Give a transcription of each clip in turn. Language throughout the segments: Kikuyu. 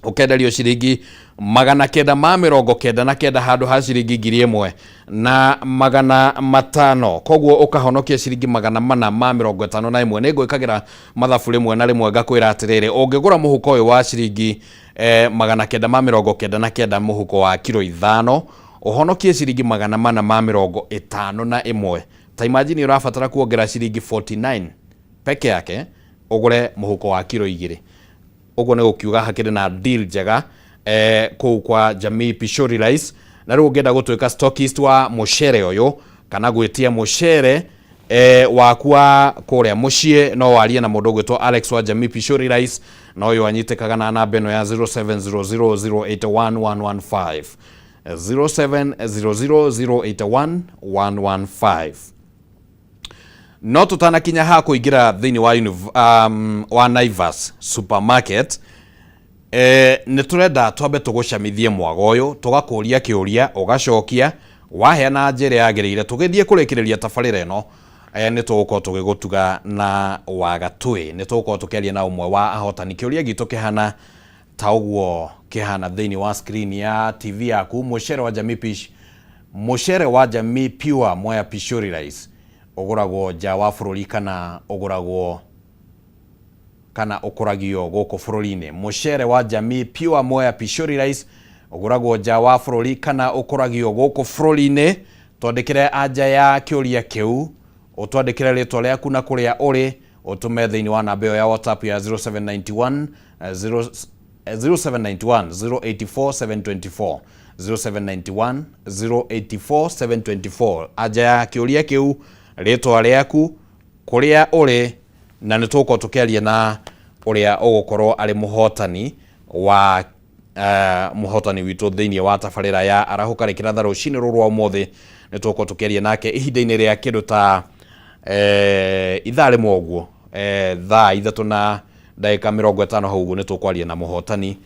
Ũkenderio ciringi 999 handũ ha ciringi 1500, koguo ũkahonokia ciringi 451. Nĩ ngwĩkagĩra mathabu rĩmwe na rĩmwe, ngakwĩra atĩrĩrĩ, ũngĩgũra mũhuko ũyũ wa ciringi 999, mũhuko wa kiro 5, ũhonokie ciringi 451. Ta imagine, ũrabatara kuongera ciringi 49 peke yake ũgũre mũhuko wa kiro 2. Ũguo nĩ gũkiuga hakĩrĩ na deal njega kũu kwa Jamii Pishori Rice. Na rĩu ũngĩenda gũtuĩka stockist wa mũcere ũyũ kana gwĩtia mũcere waku wa kũrĩa mũciĩ, no warie na mũndũ ũgwĩtwo Alex wa Jamii Pishori Rice, na ũyũ anyitĩkaga na namba ĩno ya 0700081115, 0700081115. No tutanakinya ha kũingĩra thĩinĩ wa, wa Naivas Supermarket, nĩ tũrenda twambe tũgũcamithie mwaga ũyũ, tũgakũria kĩũria, ũgacokia waheana njĩra yagĩrĩire. Tũgĩthiĩ kũrĩkĩrĩria tabarĩra ĩno, nĩ tũgũkorwo tũgĩgũtuga na wagatũĩ, nĩ tũgũkorwo tũkĩaria na ũmwe wa ahotani. Kĩũria gitũ kĩhana ta ũguo kĩhana thĩinĩ wa screen ya TV yaku: mũcere wa Jamii Pish, mũcere wa Jamii Pure Mwea Pishori Rice ũgũragwo nja wa bũrũri kana ũgũragwo kana ũkũragio gũkũ bũrũri-inĩ? Mũcere wa Jamii Pure Mwea Pishori Rice ũgũragwo nja wa bũrũri kana ũkũragio gũkũ bũrũri-inĩ? Twandĩkĩre anja ya kĩũria kĩu, ũtwandĩkĩre rĩtwa rĩaku na kũrĩa ũrĩ, ũtũme thĩinĩ wa namba ĩyo ya WhatsApp ya 0791 0 0791 084 724, 0791 084 724. Anja ya kĩũria kĩu, rĩtwa rĩaku, kũrĩa ũrĩ, na nĩ tũgũkorwo tũkĩaria na ũrĩa ũgũkorwo arĩ mũhotani wa mũhotani witũ thĩinĩ wa tabarĩra ya Arahũka Rĩkĩratha rũcinĩ rũrũ rwa ũmũthĩ. Nĩ tũgũkorwo tũkĩaria nake ihinda-inĩ rĩa kĩndũ ta ithaa 1 ũguo, thaa 3:50 hau ũguo, nĩ tũkwaria na mũhotani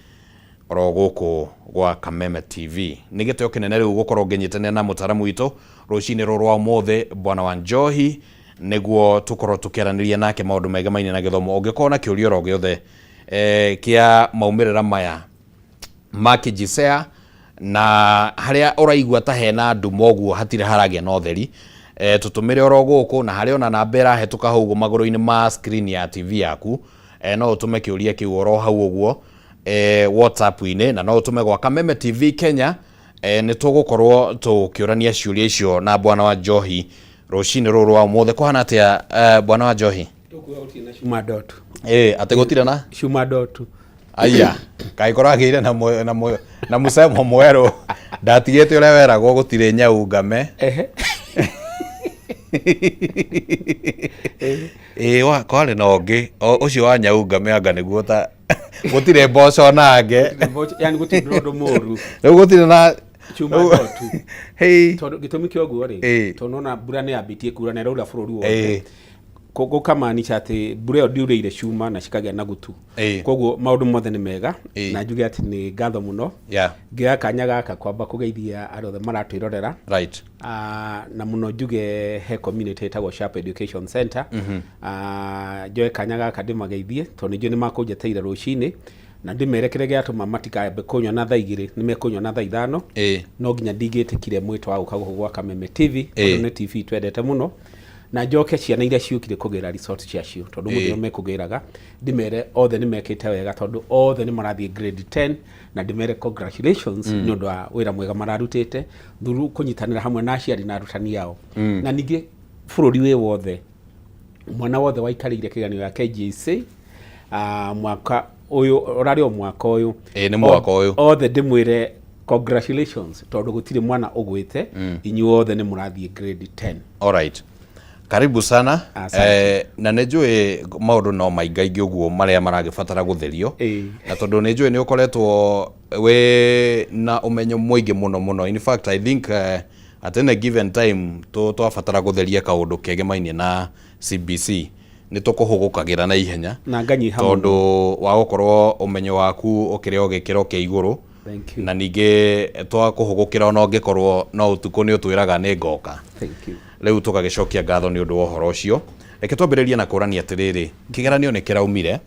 oro gũkũ gwa Kameme TV. Nĩ gĩtĩo kĩnene rĩu gũkorwo ngĩnyitanĩra na mũtaaramu witũ rũcinĩ rũrũ rwa ũmũthĩ, Bwana Wanjohi, nĩguo tũkorwo tũkĩaranĩria nake maũndũ megemainie na gĩthomo. Ũngĩkorwo na kĩũria oro gĩothe kĩa maumĩrĩra maya ma KJSEA na harĩa ũraigua ta hena nduma ũguo, hatirĩ haragĩa na ũtheri, tũtũmĩre oro gũkũ na harĩa ona namba ĩrahetũka hau ũguo magũrũ-inĩ ma screen ya TV yaku. No ũtũme kĩũria kĩu oro hau ũguo WhatsApp-inĩ, na no ũtũme gwa Kameme TV Kenya. Nĩ tũgũkorwo tũkĩũrania ciũria icio na Bwana wa Njohi rũcinĩ rũrũ rwa ũmũthĩ. Kũhana atĩa, Bwana wa Njohi? Tũkuga gũtirĩ na cuma ndotu. Atĩ gũtirĩ na cuma ndotu. Aya, kaĩ kũragĩire na mũcemo mwerũ? Ndatigĩte ũrĩa weragwo gũtirĩ nyau ngame. Ĩĩ, wa kwarĩ na ũngĩ ũcio wa nyau ngame, anga nĩguo ta gũtirĩ mboco nange. Yani gũtirĩ ũndũ mũru. Rĩu gũtirĩ na cuma ndotu. Hey. Tondũ gĩtũmi kĩa ũguo rĩ, tondũ nona mbura nĩ yambĩtie kura na ĩraura bũrũri wothe, gũkamaanisha atĩ mbura ĩyo ndiurĩire cuma na cikagĩa na gutu. Koguo maũndũ mothe nĩ mega. Na njuge atĩ nĩ ngatho mũno ngĩoya kanya gaka kwamba kũgeithia andũ othe maratwĩrorera. Ah, na mũno njuge he community ĩtagwo Sharp Education Center. Ah, njoe kanya gaka ndĩmageithie tondũ nĩ njũĩ nĩ makũnjeteire rũcinĩ, na ndĩmere kĩrĩa gĩatũma matikambe kũnyona thaa 2, nĩ mekũnyona thaa 5. No nginya ndingĩtĩkire mwĩto wa gũka gũkũ gwa Kameme TV, tondũ nĩ TV twendete mũno. Na njoke ciana iria ciũkire kũgĩra resort ciacio, tondũ mũthenya mekũgĩraga, ndĩmere othe nĩ mekĩte wega, tondũ othe nĩ marathiĩ grade 10, na ndĩmere congratulations nĩ ũndũ wa wĩra mwega mararutĩte through kũnyitanĩra hamwe na aciari na arutani ao. Na ningĩ bũrũri wĩ wothe, mwana wothe waikarĩire kĩgeranio gĩa KJSEA mwaka ũyũ, ũrarĩ o mwaka ũyũ. Ĩĩ, nĩ mwaka ũyũ. Othe ndĩmwĩre congratulations, tondũ gũtirĩ mwana ũgwĩte, inyuothe nĩ mũrathiĩ grade 10. Alright. Karibu sana. Asante. Na nĩ njũĩ maũndũ no maingaingĩ ũguo marĩa maragĩbatara gũtherio. Na tondũ nĩ njũĩ nĩ ũkoretwo wĩ na ũmenyo mũingĩ mũno mũno. In fact, I think at any given time twabatara gũtheria kaũndũ kegemainie na CBC, nĩ tũkũhũgũkagĩra na ihenya. Na nganyiha mũno. Tondũ wa gũkorwo ũmenyo waku ũkĩrĩ o gĩkĩro kĩa igũrũ. Thank you. Na ningĩ twakũhũgũkĩra, ona ũngĩkorwo no ũtukũ, nĩ ũtwĩraga nĩ ngoka. Thank you. Rĩu tũgagĩcokia ngatho nĩ ũndũ wa ũhoro ũcio. Reke twambĩrĩrie na kũrania atĩrĩrĩ, kĩgeranio nĩ kĩraumire.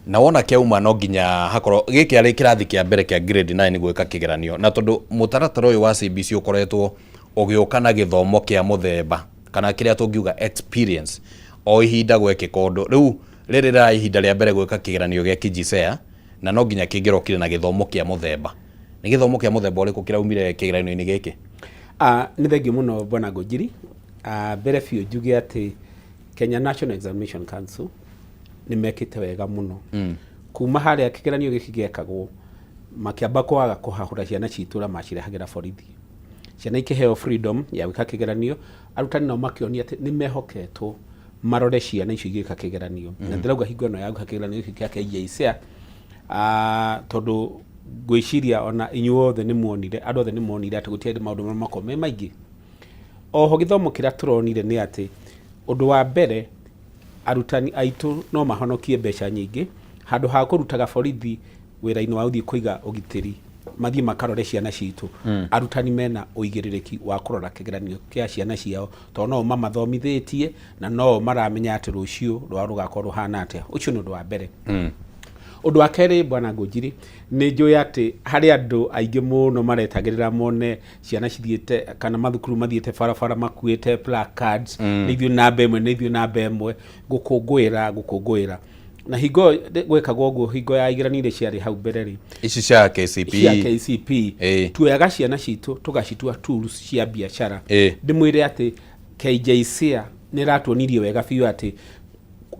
Na wona kĩauma no nginya hakorwo gĩkĩ arĩ kĩrathi kĩa mbere kĩa grade 9 gwĩka kĩgeranio, na tondũ mũtaratara ũyũ wa CBC ũkoretwo ũgĩũka na gĩthomo kĩa mũthemba kana kĩrĩa tũngiuga experience o ihinda gwekĩka ũndũ, rĩu rĩrĩ rĩra ihinda rĩa mbere gwĩka kĩgeranio gĩa KJSEA, na no nginya kĩngĩrokire na gĩthomo kĩa mũthemba. Nĩ gĩthomo kĩa mũthemba ũrĩkũ kĩraumire kĩgeranio-inĩ gĩkĩ? Nĩ thengiũ mũno bwana Ngũnjiri. Mbere biũ njuge atĩ Kenya National Examination Council nĩ mekĩte wega mũno. Kuma harĩa kĩgeranio gĩkĩ gĩekagwo, makĩamba kwaga kũhahũra ciana citũ ũrĩa macirehagĩra borithi. Ciana ikĩheo freedom ya gwĩka kĩgeranio, arutani nao makĩonio atĩ nĩ mehoketwo marore ciana icio igĩka kĩgeranio. Na ndĩrauga hingo ĩno ya gwĩka kĩgeranio gĩkĩ kĩa KJSEA, tondũ ngwĩciria ona inyuothe nĩ muonire, andũ othe nĩ monire atĩ gũtiarĩ maũndũ marĩa makoragwo me maingĩ. Oho gĩthomo kĩrĩa tũronire nĩ atĩ ũndũ wa mbere arutani aitũ no mahonokie mbeca nyingĩ handũ ha kũrutaga borithi wĩra-inĩ wa gũthiĩ kũiga ũgitĩri, mathiĩ makarore ciana citũ. Arutani mena ũigĩrĩrĩki wa kũrora kĩgeranio kĩa ciana ciao, tondũ no mamathomithĩtie na no maramenya atĩ rũciũ rwao rũgakorwo rũhana atĩa. Ũcio nĩ ũndũ wa mbere. Ũndũ wa kerĩ bwana Ngũnjiri, nĩ njũĩ atĩ harĩ andũ aingĩ mũno maretagĩrĩra mone ciana cithiĩte kana mathukuru mathiĩte barabara makuĩte placards, nĩ ithuĩ namba ĩmwe, nĩ ithuĩ namba ĩmwe, gũkũngũĩra gũkũngũĩra. Na hingo gwĩkagwo ũguo hingo ya igeranio iria ciarĩ hau mbere rĩ, ici cia KCPE, cia KCPE, tuoyaga ciana citũ tũgacitua tools cia biacara. Ndĩmwĩre atĩ KJSEA nĩ ĩratuonirie wega biũ atĩ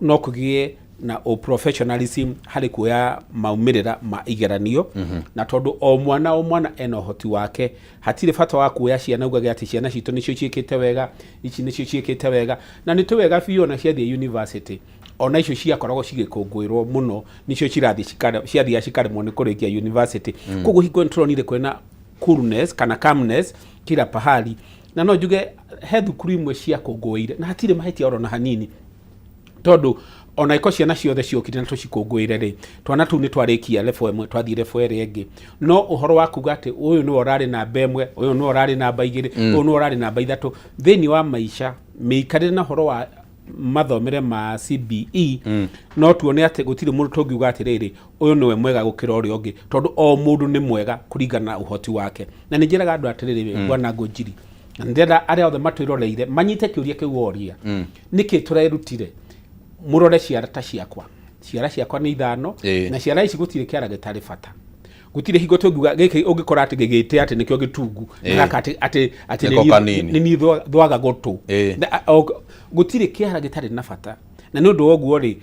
no kũgĩe na professionalism harĩ kuoya maumĩrĩra ma igeranio, na tondũ o mwana o mwana ena ũhoti wake, hatirĩ bata wa kuoya ciana ugage atĩ ciana citũ nĩcio ciĩkĩte wega, ici nĩcio ciĩkĩte wega. Na nĩ tũĩ wega biũ ona ciathiĩ university, ona icio ciakoragwo cigĩkũngũĩrwo mũno nĩcio cirathiĩ ciathiaga cikaremwo nĩ kũrĩkia university. Koguo hingo nĩ tũronire kwĩna coolness kana calmness kila pahali, na no njuge he thukuru imwe ciakũngũĩire na hatirĩ mahĩtia oro na hanini, tondũ ona iko ciana ciothe ciokire na tũcikũngũĩre rĩ, twana tũu nĩ twarĩkia level ĩmwe twathiĩ level ĩrĩa ĩngĩ. No ũhoro wa kuga atĩ ũyũ nĩwe ũrarĩ namba ĩmwe, ũyũ nĩwe ũrarĩ namba igĩrĩ, ũyũ nĩwe ũrarĩ namba ithatũ, thĩinĩ wa maica mĩikarĩre na ũhoro wa mathomere ma CBE, no tuone atĩ gũtirĩ mũndũ tũngiuga atĩrĩrĩ, ũyũ nĩwe mwega gũkĩra ũrĩa ũngĩ, tondũ o mũndũ nĩ mwega kũringana na ũhoti wake. Na nĩ njĩraga andũ atĩrĩrĩ, bwana Ngũnjiri, na ndĩrenda arĩa othe matwĩroreire manyite kĩũria kĩu woria, nĩkĩ tũrerutire? Mũrore ciara ta ciakwa, ciara ciakwa nĩ ithano, na ciara ici gũtirĩ kĩara gĩtarĩ bata. Gũtirĩ hingo tũngiuga gĩkĩ ũngĩkora atĩ gĩgĩte atĩ nĩkĩo gĩtungu, gaka atĩ atĩ atĩ Nĩko kanini. Nĩ niĩ thwaga gũtũ. Gũtirĩ kĩara gĩtarĩ na bata, na nĩ ũndũ wa ũguo rĩ,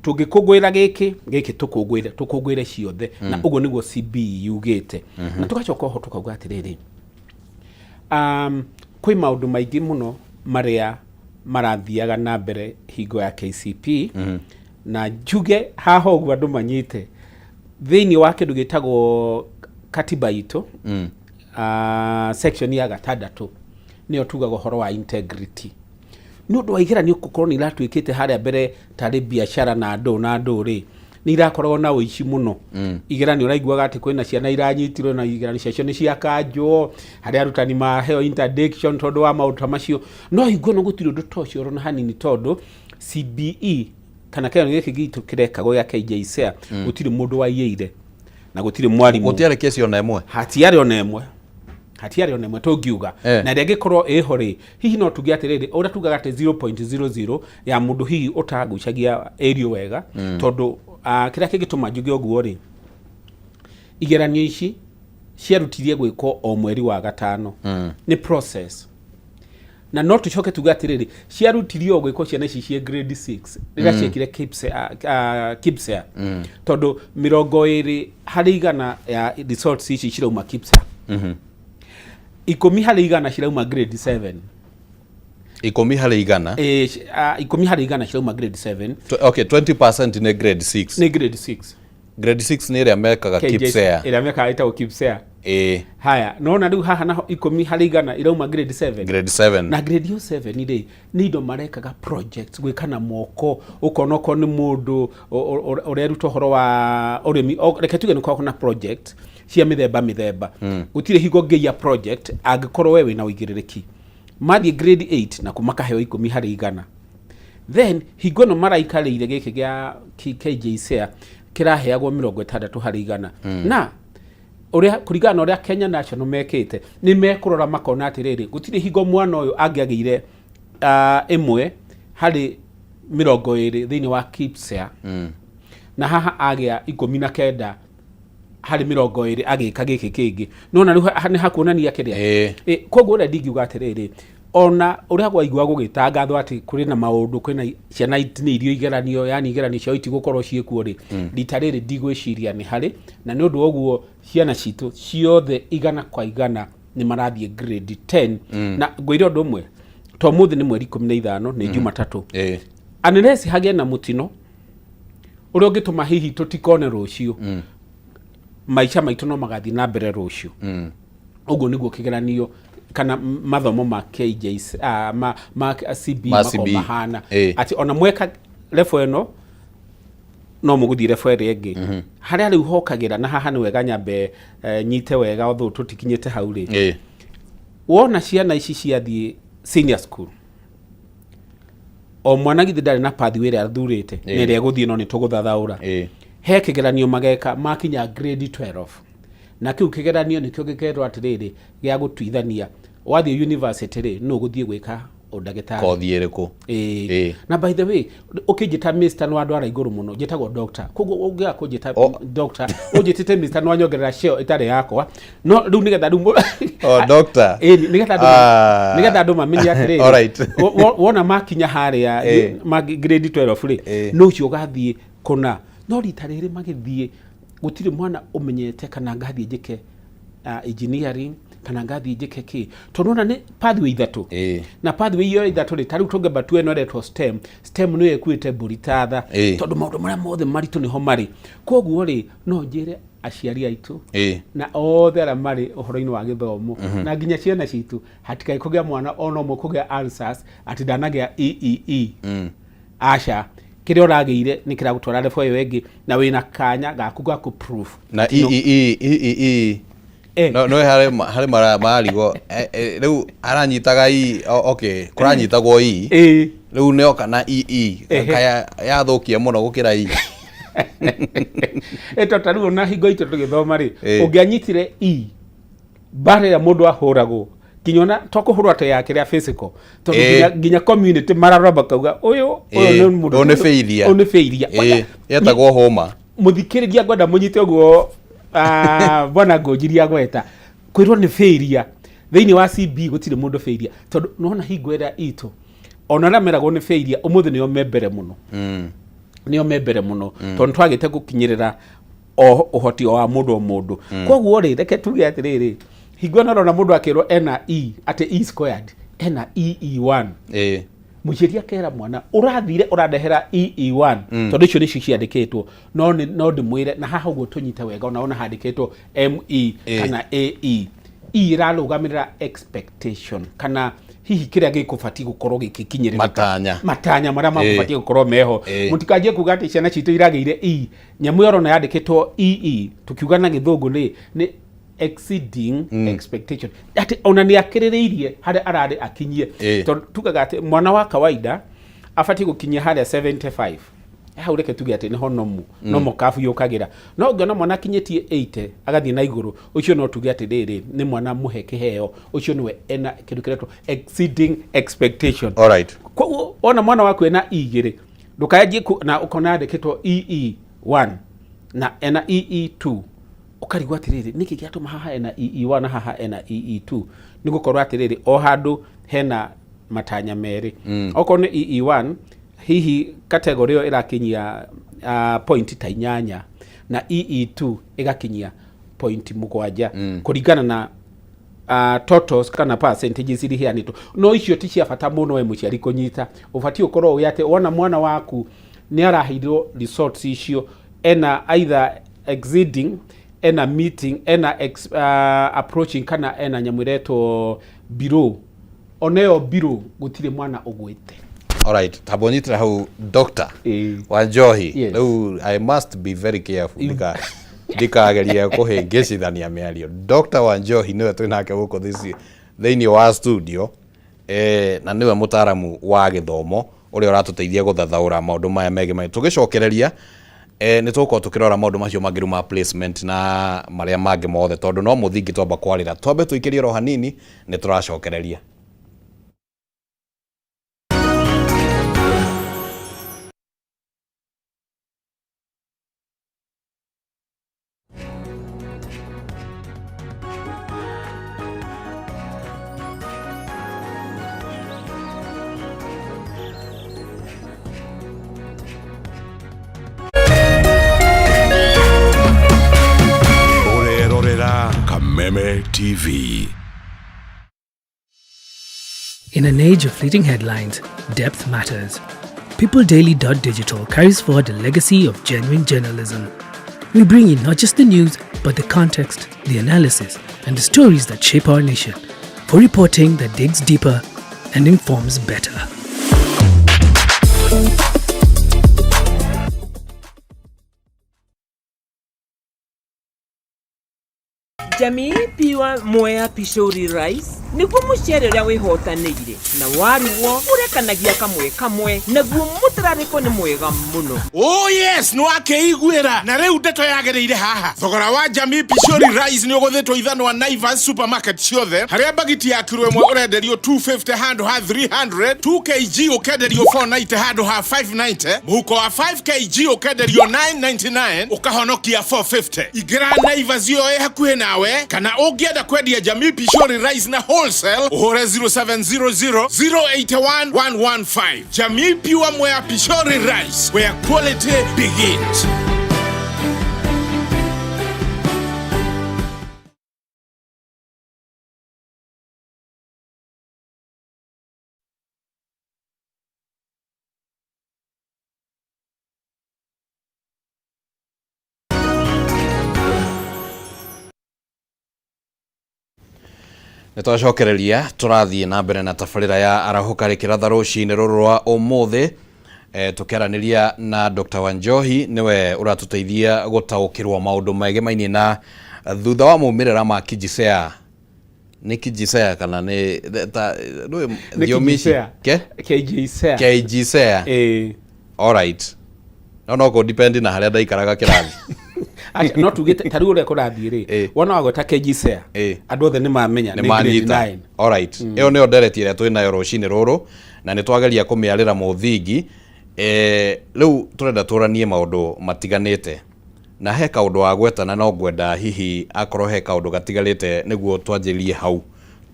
tũngĩkũngũĩra gĩkĩ gĩkĩ, tũkũngũĩre tũkũngũĩre ciothe, na ũguo nĩguo CBE yugĩte. Na tũgacoka oho tũkauga atĩrĩrĩ, kwĩ maũndũ maingĩ mũno marĩa marathiaga na mbere hingo ya KCP, na njuge haha ũguo andũ manyite thĩinĩ wa kĩndũ gĩtagwo katiba itũ, section ya gatandatũ nĩyo tugaga ũhoro wa integrity. Nĩ ũndũ wa igeranio gũkorwo nĩ iratuĩkĩte harĩa mbere tarĩ biacara na ndũ na ndũ rĩ, nĩ irakoragwo na ũici mũno. Igeranio ũraiguaga atĩ kwĩna ciana iranyitirwo na igeranio ciacio nĩ ciakanjwo, harĩa arutani maheo interdiction tondũ wa maũndũ ta macio. No hingo ĩno gũtirĩ ũndũ ta ũcio ona hanini, tondũ CBE kana kĩgeranio gĩkĩ gitũ kĩrekagwo gĩa KJSEA, gũtirĩ mũndũ waiyĩire na gũtirĩ mwarimũ. Gũtiarĩ kesi ona ĩmwe? Hatiarĩ ona ĩmwe, hatiarĩ ona ĩmwe tũngiuga. Na ĩrĩa ĩngĩkorwo ĩho rĩ, hihi no tuge atĩrĩrĩ, ũrĩa tugaga atĩ 0.00 ya mũndũ hihi ũtagucagia ĩrio wega, tondũ kĩrĩa kĩngĩtũma njuge ũguo rĩ, igeranio ici ciarutirie gwĩkwo o mweri wa gatano, nĩ process. Na no tucoke tuge atĩrĩrĩ, ciarutirio o gwĩkwo ciana ici ciĩ grade 6 rĩrĩa ciekire KPSEA, KPSEA. Tondũ 20% ya results ici cirauma KPSEA, 10% cirauma grade 7. 10%? 10% cirauma grade 7. Okay, 20% nĩ grade 6? Nĩ grade 6. Grade 6 nĩ ĩrĩa mekaga KPSEA? Ĩrĩa mekaga ĩtagwo KPSEA. Haya, nona rĩu haha naho 10% irauma grade 7. Grade 7. Na grade ĩyo 7 rĩ, nĩ indo marekaga projects, gwĩka na moko, ũkona okorwo nĩ mũndũ ũreruta ũhoro wa ũrĩmi, reke tuge nĩ koragwo na project cia mĩthemba mĩthemba. Gũtirĩ hingo ngĩiya project angĩkorwo we wĩna ũigĩrĩrĩki. Mathiĩ grade 8 nakuo makaheo 10%. Then hingo ĩno maraikarĩire gĩkĩ gĩa KJSEA kĩraheagwo 60%. Na ũrĩa kũringana na ũrĩa Kenya National mekĩte, nĩ mekũrora makona atĩrĩrĩ, gũtirĩ hingo mwana ũyũ angĩagĩire 1 harĩ 20 thĩinĩ wa KPSEA, na haha agĩa 19 harĩ 20 agĩka gĩkĩ kĩngĩ. Nona rĩu nĩ hakuonania kĩrĩa. Koguo ũrĩa ndingiuga atĩrĩrĩ, ona ũrĩa gwaigua gũgĩtangathwo atĩ kũrĩ na maũndũ, kwĩna ciana itinĩirio igeranio, yani igeranio ciao itigũkorwo ciĩkuo rĩ, rita rĩrĩ ndigwĩciria nĩ harĩ na. Nĩ ũndũ wa ũguo ciana citũ ciothe 100% nĩ marathiĩ grade 10. Na ngwĩre ũndũ ũmwe, to mũthĩ nĩ mweri 15, nĩ Jumatatũ, unless hagĩe na mũtino ũrĩa ũngĩtũma hihi tũtikone rũciũ, maica maitũ no magathiĩ na mbere rũciũ. Ũguo nĩguo kĩgeranio kana mathomo ma KJC, ma CB Ma makorwo CB. mahana atĩ ona mweka level ĩno no mũgũthiĩ level ĩrĩa ĩngĩ harĩa rĩu hokagĩra. Na haha nĩ wega nyambe nyite wega, although tũtikinyĩte hau rĩ. Wona ciana ici ciathiĩ senior school, o mwana githĩ ndarĩ na pathway ĩrĩa athurĩte na ĩrĩa ĩgũthiĩ, no nĩ tũgũthathaũra. He kĩgeranio mageka makinya grade 12, na kĩu kĩgeranio nĩkĩo gĩkerwo atĩrĩrĩ gĩa gũtuithania wathiĩ university rĩ, nũ ũgũthiĩ gwĩka ũndagĩtarĩ, kothi ĩrĩkũ. Na by the way, ũkĩnjĩta Mr nĩ wandwara igũrũ mũno. Njĩtagwo doctor, koguo ũngĩaga kũnjĩta doctor, ũnjĩtĩte Mr nĩ wanyongerera cheo ĩtarĩ yakwa. No rĩu nĩgetha rĩu Oh, doctor. Ĩĩ, nĩgetha andũ nĩgetha andũ mamenye atĩrĩrĩ, wona makinya harĩa ma grade 12 rĩ, no ũcio ũgathiĩ kũna. No rita rĩrĩ magĩthiĩ, gũtirĩ mwana ũmenyete kana ngathiĩ njĩke engineering kana ngathiĩ njĩke kĩ, tondũ ona nĩ pathway ithatũ. Na pathway iyo ithatũ rĩ, ta rĩu tũngĩamba tuwe ĩno ĩretwo STEM. STEM nĩyo ĩkuĩte mbũri ta tha, tondũ maũndũ marĩa mothe maritũ nĩho marĩ. Koguo rĩ, no njĩre aciari aitũ na othe arĩa marĩ ũhoro-inĩ wa gĩthomo na nginya ciana citũ, hatikae kũgĩa mwana ona ũmwe kũgĩa answers atĩ ndanagĩa EEE. Aca, kĩrĩa ũragĩire nĩ kĩragũtwara level ĩyo ĩngĩ, na wĩna kanya gaku ga proof. Na EEE EEE. No harĩ mararigwo rĩu aranyitaga E, okay, kũranyitagwo E, rĩu nĩoka na EE. Kaya yathũkia mũno gũkĩra E. Ĩto ta rĩu ona hingo itũ tũgĩthoma rĩ, ũngĩanyitire E, mbara ĩrĩa mũndũ ahũragwo, nginya ona to kũhũrwo atĩ ya kĩrĩa physical, tondũ nginya community mararora makauga ũyũ nĩ mũndũ Ũyũ nĩ failure. Ũyũ nĩ failure. Yetagwo hũma. Mũthikĩrĩria, ngwenda mũnyite ũguo, bwana Ngũnjiri agweta kwĩrwo nĩ failure. Thĩinĩ wa CB gũtirĩ mũndũ failure, tondũ nĩwona hingo ĩrĩa itũ, ona arĩa meragwo nĩ failure ũmũthĩ nĩo me mbere mũno, nĩo me mbere mũno, tondũ twagĩte gũkinyĩrĩra o ũhoti o wa mũndũ o mũndũ. Koguo rĩ, reke tuge atĩrĩrĩ, hingo ĩno ũrona mũndũ akĩrwo ena E, atĩ E squared, ena EE1, mũciari akera mwana ũrathire ũrandehera EE1, tondũ icio nĩcio ciandĩkĩtwo. No no ndĩmwĩre na haha ũguo tũnyite wega, ona handĩkĩtwo ME kana AE. E ĩrarũgamĩrĩra expectation, kana hihi kĩrĩa gĩkũbatiĩ gũkorwo gĩgĩkinyĩrĩrĩka. Matanya. Matanya marĩa makũbatiĩ gũkorwo meho. Mũtikanjie kuga atĩ ciana citũ iragĩire E. Nyamũ ĩyo ũrona yandĩkĩtwo EE, tukiuga na gĩthũngũ nĩ exceeding expectation, atĩ ona nĩ akĩrĩrĩirie harĩa ararĩ akinyie. Tondũ tugaga atĩ mwana wa kawaida abatiĩ gũkinyia harĩa 75 hau, reke tuge atĩ nĩho nomu nomo kabu yũkagĩra. No ũngĩona mwana akinyĩtie 80 agathiĩ na igũrũ, ũcio no tuge atĩ rĩrĩ nĩ mwana mũhe kĩheo, ũcio nĩwe ena kĩndũ kĩretwo exceeding expectation. Koguo wona mwana waku ena E igĩrĩ, ndũkanjie na ũkona yandĩkĩtwo EE1 na ena EE2, ũkarigwo atĩrĩrĩ, nĩkĩ gĩatũma haha ena EE1 na haha ena EE2? Nĩ gũkorwo atĩrĩrĩ, o handũ hena matanya merĩ. Okorwo nĩ EE1, hihi category ĩyo ĩrakinyia point ta 8, na EE2 ĩgakinyia point 7, kũringana na totals kana percentages iria iheanĩtwo. No icio ti cia bata mũno we mũciari kũnyita. Ũbatiĩ ũkorwo ũĩ atĩ wona mwana waku nĩ araheirwo results icio, ena either exceeding, ena meeting, ena approaching, kana ena nyamũ ĩretwo below. Ona ĩyo below gũtirĩ mwana ũgwĩte. Alright, tamba ũnyitĩre hau, Doctor Wanjohi. Rĩu I must be very careful ndikagerie kũhĩngĩcithania mĩario. Dr. Wanjohi nĩwe twĩ nake gũkũ thĩinĩ wa studio, na nĩwe mũtaaramu wa gĩthomo. Ũrĩa ũratũteithia gũthathaũra maũndũ maya megiĩ tũgĩcokereria nĩ tũgũkorwo tũkĩrora maũndũ macio mangĩ rĩu ma placement na marĩa mangĩ mothe, tondũ no mũthingi twamba kwarĩra. Twambe tũikĩrie oro hanini, nĩ tũracokereria. Ũrerorera Kameme TV. In an age of fleeting headlines, depth matters. PeopleDaily.digital carries forward the legacy of genuine journalism. We bring you not just the news, but the context, the analysis, and the stories that shape our nation, for reporting that digs deeper and informs better. Jamii Pure Mwea Pishori Rice nĩguo mũcere ũrĩa wĩhotanĩire na warugwo ũrekanagia kamwe kamwe, naguo mũtararĩko nĩ mwega mũno. Oh yes, nĩ wakĩiguĩra na rĩu ndeto yagĩrĩire haha. Thogora wa Jamii Pishori Rice nĩ ũgũthĩtwo ithanwa Naivas supermarket ciothe, harĩa bagiti ya kiro ĩmwe ũrenderio 250 handũ ha 300, 2 kg ũkenderio 490 handũ ha 590, mũhuko wa 5 kg ũkenderio 999, ũkahonokia 450. Ingĩra Naivas ĩyo ĩ hakuhĩ nawe, kana ũngĩenda kwendia Jamii Pishori Rice na wholesale, ũhũre 0700 081 115. Jamii Pure Mwea Pishori Rice, where quality begins. Nĩ twacokereria, tũrathiĩ na mbere na tabarĩra ya Arahũka rĩkĩratha rũcinĩ rũrũ rwa ũmũthĩ, tũkĩaranĩria na Dr. Wanjohi, nĩwe ũratũteithia gũtaũkĩrwo maũndũ megemainie na thutha wa maumĩrĩra ma Kijisea. Nĩ Kijisea kana nĩ ta ndũĩ Nĩ thiomi ici? Kijisea. Ke? KJSEA. KJSEA. Ĩĩ. Alright. No kũ depend na harĩa ndaikaraga kĩrathi. Aca, no tuge ta rĩu ũrĩa kũrathiĩ rĩ, wona wagweta KJSEA, andũ othe nĩ mamenya nĩ nĩ grade manyita. 9. Alright. Ĩyo nĩyo ndereti ĩrĩa twĩ nayo rũcinĩ rũrũ, na nĩ twageria kũmĩarĩra mũthingi. Rĩu tũrenda tũranie maũndũ matiganĩte, na he kaũndũ wagweta, na no ngwenda hihi akorwo he kaũndũ gatigarĩte nĩguo twanjĩrĩrie hau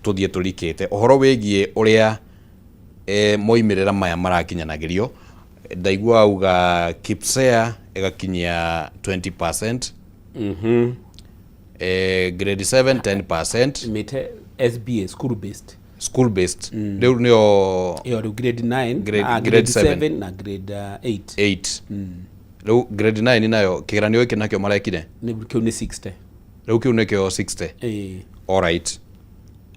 tũthiĩ tũrikĩte ũhoro wĩgiĩ ũrĩa moimĩrĩra maya marakinyanagĩrio. Ndaigua auga KPSEA ĩgakinyia 20%, grade 7 10%. Mĩte SBA, school based. School based rĩu nĩyo Ĩyo rĩu grade 9, Grade- ah, grade grade 7. 7 na grade 8. 8. Rĩu grade 9 nayo kĩgeranio gĩkĩ nakĩo marekire? Nĩ kĩu nĩ 60. Rĩu kĩu nĩkĩo 60. Ĩĩ. Alright,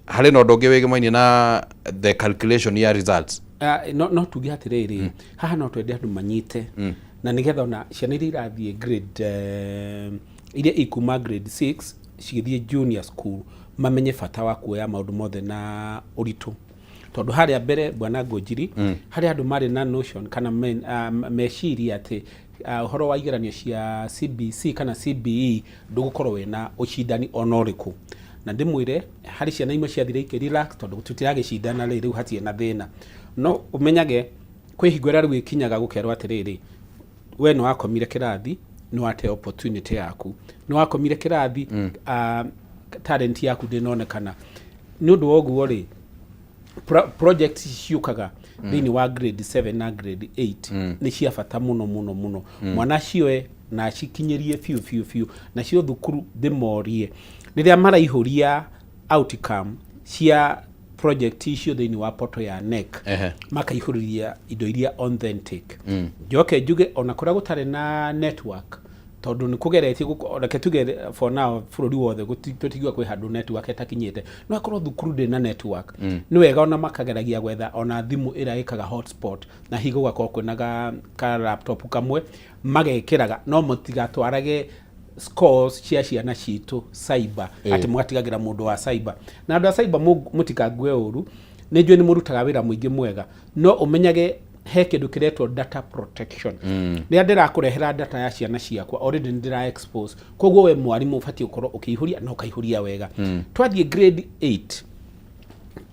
harĩ na ũndũ ũngĩ wĩgĩmainie na the calculation ya results? Ah, no tuge atĩrĩrĩ, haha no twende andũ manyite na nĩgetha ona ciana iria irathiĩ grade iria ikuma grade 6 cigĩthiĩ junior school mamenye bata wa kuoya maũndũ mothe na ũritũ, tondũ harĩa mbere, bwana Ngũnjiri, harĩa andũ marĩ na notion kana meciria atĩ ũhoro wa igeranio cia CBC kana CBE ndũgũkorwo wĩna ũcindani ona ũrĩkũ, na ndĩmwĩre harĩ ciana imwe ciathire ikĩ relax tondũ tũtiragĩcindana rĩ, rĩu hatirĩ na thĩna. No ũmenyage kwĩ hingo ĩrĩa rĩu ĩkinyaga gũkerwo atĩrĩrĩ, we nĩ wakomire kĩrathi, nĩ wate opportunity yaku, nĩ wakomire kĩrathi, talent yaku ndĩnonekana. Nĩ ũndũ wa ũguo rĩ, project ciũkaga thĩinĩ wa grade 7 na grade 8 nĩ cia bata mũno mũno mũno. Mwana cioe na acikinyĩrie biũ biũ biũ. Nacio thukuru ndĩmorie rĩrĩa maraihũria outcome cia project icio thĩinĩ wa portal ya KNEC, makaihũrĩria indo iria authentic. Njoke njuge ona kũrĩa gũtarĩ na network, tondũ nĩ kũgeretie reke tuge for now bũrũri wothe tũtigiuga kwĩ handũ network ĩtakinyĩte, no akorwo thukuru ndĩ na network, nĩ wega ona makageragia gwetha ona thimũ ĩrĩa ĩkaga hotspot, na hihi gũgakorwo kwĩna ka laptop kamwe magekĩraga, no mũtigatwarage scores cia ciana citũ cyber, atĩ mũgatigagĩra mũndũ wa cyber. Na andũ a cyber, mũtikangue ũru, nĩ njũĩ nĩ mũrutaga wĩra mũingĩ mwega, no ũmenyage He kĩndũ kĩretwo data protection. Rĩrĩa ndĩrakũrehera data ya ciana ciakwa, already nĩ ndĩra expose. Koguo we mwarimũ ũbatiĩ gũkorwo ũkĩihũria na ũkaihũria wega. Twathiĩ grade 8,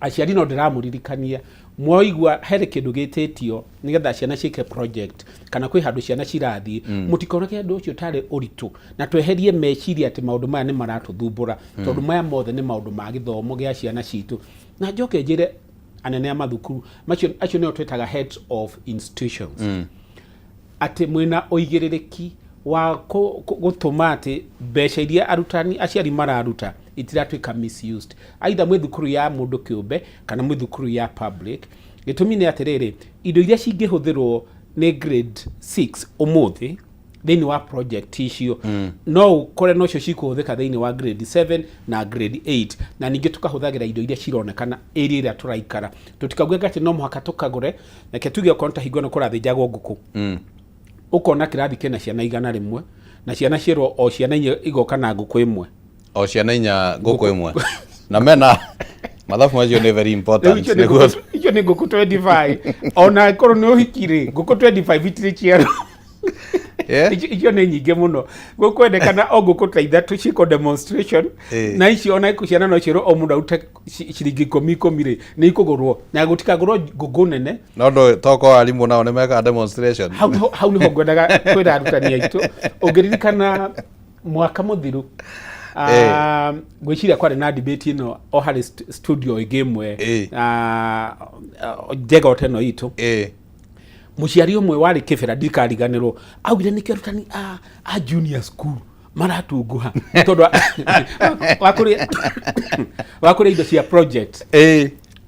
aciari no ndĩramũririkania, mwaigua harĩ kĩndũ gĩtĩtio nĩgetha ciana ciĩke project kana kwĩ handũ ciana cirathiĩ, mũtikoneke ũndũ ũcio tarĩ ũritũ, na tweherie meciria atĩ maũndũ maya nĩ maratũthumbũra, tondũ maya mothe nĩ maũndũ ma gĩthomo gĩa ciana citũ. Na njoke njĩre anene a mathukuru macio, acio nĩo twĩtaga heads of institutions, atĩ mwĩna ũigĩrĩrĩki wa gũtũma atĩ mbeca iria arutani aciari mararuta itiratuĩka misused, either mwĩ thukuru ya mũndũ kĩũmbe kana mwĩ thukuru ya public. Gĩtũmi nĩ atĩrĩrĩ, indo iria cingĩhũthĩrwo nĩ grade 6 ũmũthĩ thĩinĩ wa project icio, no ũkore nocio cikũhũthĩka thĩinĩ wa grade 7 na grade 8. Na ningĩ tũkahũthagĩra indo iria cironekana area ĩrĩa tũraikara, tũtikauge atĩ no mũhaka tũkagũre. Reke tuge okorwo nĩ ta hingo ĩno kũrathĩnjagwo ngũkũ, ũkona kĩrathi kĩna ciana 100 na ciana cierwo o ciana inya igoka na ngũkũ ĩmwe. O ciana inya ngũkũ ĩmwe, na mena mathabu macio nĩ very Rĩu important. icio nĩ icio nĩ ngũkũ 25. Ona korwo nĩ ũhiki rĩ, ngũkũ 25 itirĩ ciero. Icio nĩ nyingĩ mũno. Gũkwendekana o ngũkũ ta ithatũ ciĩkwo demonstration. Na icio ona ciana no ciĩrwo o mũndũ arute ciringi ikũmi ikũmi rĩ, nĩ ikũgũrwo, na gũtikagũrwo ngũkũ nene. No ndũ toko arimũ nao nĩ mekaga demonstration. Hau nĩho ngwendaga kwĩra arutani aitũ. Ũngĩririkana mwaka mũthiru, ngwĩciria kwarĩ na debate ĩno o harĩ studio ĩngĩ ĩmwe njega o ta ĩno itũ. Mũciari ũmwe warĩ kĩbera, ndikariganĩrwo, augire nĩkĩo arutani a junior school maratunguha, tondũ wa kũrĩa indo cia project.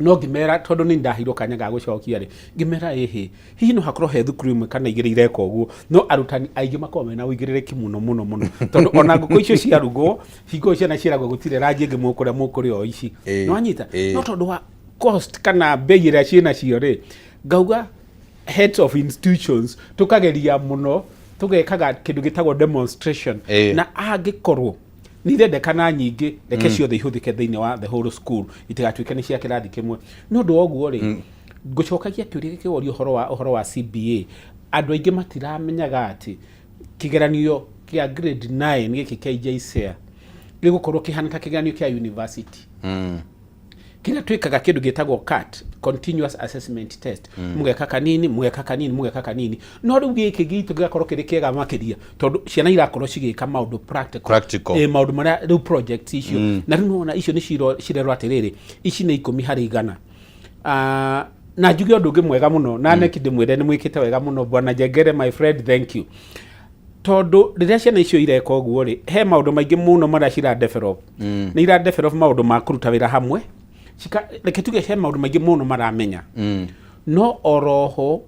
No ngĩmera, tondũ nĩ ndaheirwo kanya ga gũcokia rĩ, ngĩmera ĩhĩ, hihi no hakorwo he thukuru ĩmwe kana igĩrĩ ireka ũguo, no arutani aingĩ makoragwo mena ũigĩrĩrĩki mũno mũno mũno, tondũ ona ngũkũ icio ciarugwo, hingo ciana ciĩragwo gũtirĩ ranji ĩngĩ mũkũrĩa, mũkũrĩa o ici. Nĩwanyita? No tondũ wa cost kana mbei ĩrĩa ciĩnacio rĩ, ngauga heads of institutions tukageria mũno tũgekaga kĩndũ gĩtagwo demonstration. Na angĩkorwo nĩ irendekana nyingĩ, reke ciothe ihũthĩke thĩinĩ wa the whole school, itigatuĩke nĩ cia kĩrathi kĩmwe. Nĩ ũndũ wa ũguo rĩ, ngũcokagia kĩũria gĩkĩũrio ũhoro wa CBA. Andũ aingĩ matiramenyaga atĩ kĩgeranio kĩa grade 9 gĩkĩ kĩa KJSEA gĩgũkorwo kĩhana ta kĩgeranio kĩa university, kĩrĩa twĩkaga kĩndũ gĩtagwo CAT, continuous assessment test. Mũgeka kanini, mũgeka kanini, mũgeka kanini, no rĩu gĩkĩ gitũ gĩgakorwo kĩrĩ kĩega makĩria, tondũ ciana irakorwo cigĩka maũndũ practical. Practical. Ĩ, maũndũ marĩa rĩu projects icio. Na rĩu nĩwona icio nĩ cirerwo atĩrĩrĩ, ici nĩ 10 harĩ 100. Ah, na njuge ũndũ ũngĩ mwega mũno na neki ndĩmwĩre nĩ mwĩkĩte wega mũno, bwana Njengere, my friend, thank you, tondũ rĩrĩa ciana icio ireka ũguo rĩ, he maũndũ maingĩ mũno marĩa cira develop. Nĩ ira develop maũndũ ma kũruta wĩra hamwe. Reke tuge he maũndũ maingĩ mũno maramenya. No oroho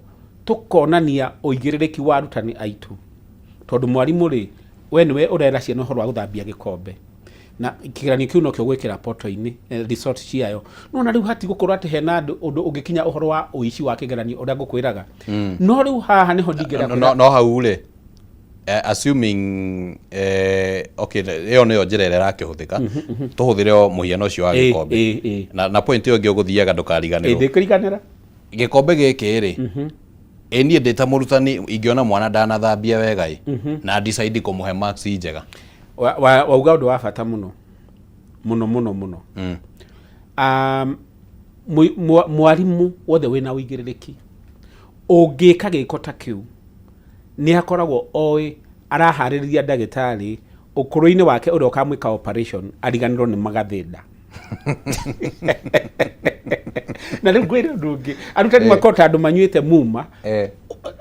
tũkonania ũigĩrĩrĩki wa arutani aitũ, tondũ mwarimũ rĩ, we nĩwe ũrera ciana ũhoro wa gũthambia gĩkombe, na kĩgeranio kĩu nokĩo gwĩkĩra poto-inĩ result ciayo. No na rĩu hatigũkorwo atĩ hena ũndũ ũngĩkinya ũhoro wa ũici wa kĩgeranio ũrĩa ngũkwĩraga. No rĩu haha nĩho ndingĩenda No hau rĩ, assuming, okay, ĩyo nĩyo njĩra ĩrĩa ĩrakĩhũthĩka, tũhũthĩre o mũhiano ũcio wa gĩkombe. Na point ĩyo ĩngĩ ũgũthiaga ndũkariganĩrwo. Ndĩkũriganĩra. Gĩkombe gĩkĩ rĩ, ĩ niĩ ndĩ ta mũrutani ingĩona mwana ndanathambia wega ĩ, na decide kũmũhe marks njega? Wauga ũndũ wa bata mũno mũno mũno mũno. Mwarimũ wothe wĩna ũigĩrĩrĩki ũngĩka gĩko ta kĩu nĩ akoragwo oĩ araharĩrĩria ndagĩtarĩ ũkũrũ-inĩ wake ũrĩa ũkamwĩka operation ariganĩrwo nĩ magathĩnda. Na rĩu ngwĩre ũndũ ũngĩ, arutani makorwo ta andũ manyuĩte muma.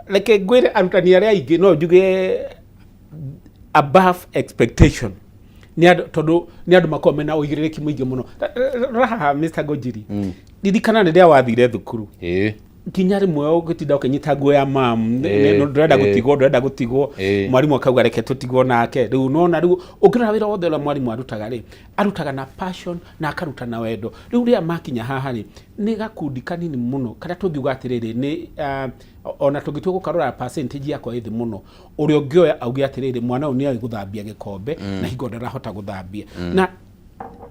Reke ngwĩre, arutani arĩa aingĩ no njuge above expectation nĩ andũ, tondũ nĩ andũ makoragwo mena ũigĩrĩrĩki mũingĩ mũno. Rora haha, Mr. Ngũnjiri, ririkana rĩrĩa wathire thukuru, nginya rĩmwe ũgĩtinda ũkĩnyita nguo ya mam, ndũrenda gũtigwo, ndũrenda gũtigwo. Mwarimũ akauga reke tũtigwo nake. Rĩu nona rĩu ũngĩrora wĩra wothe ũrĩa mwarimũ arutaga rĩ, arutaga na passion na akaruta na wendo. Rĩu rĩrĩa makinya haha rĩ, nĩ gakundi kanini mũno karĩa tũngiuga atĩrĩrĩ nĩ ona tũngĩtua gũkarora percentage yakwa ĩ thĩ mũno, ũrĩa ũngĩoya auge atĩrĩrĩ, mwana ũyũ nĩ oĩ gũthambia gĩkombe na hingo ndarahota gũthambia. Na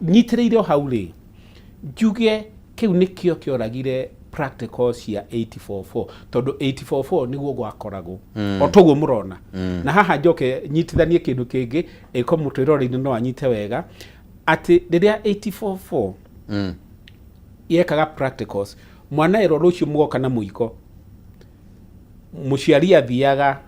nyitĩrĩire o hau rĩ, njuge kĩu nĩkĩo kĩoragire. practical cia 844, tondũ 844 nĩguo gwakoragwo o toguo mũrona. Na haha njoke nyitithanie kĩndũ kĩngĩ ĩko mũtwĩrore-inĩ no anyite wega atĩ rĩrĩa 844 yekaga practicals, mwana erwo rũciũ mũgoka na mũiko, mũciari athiaga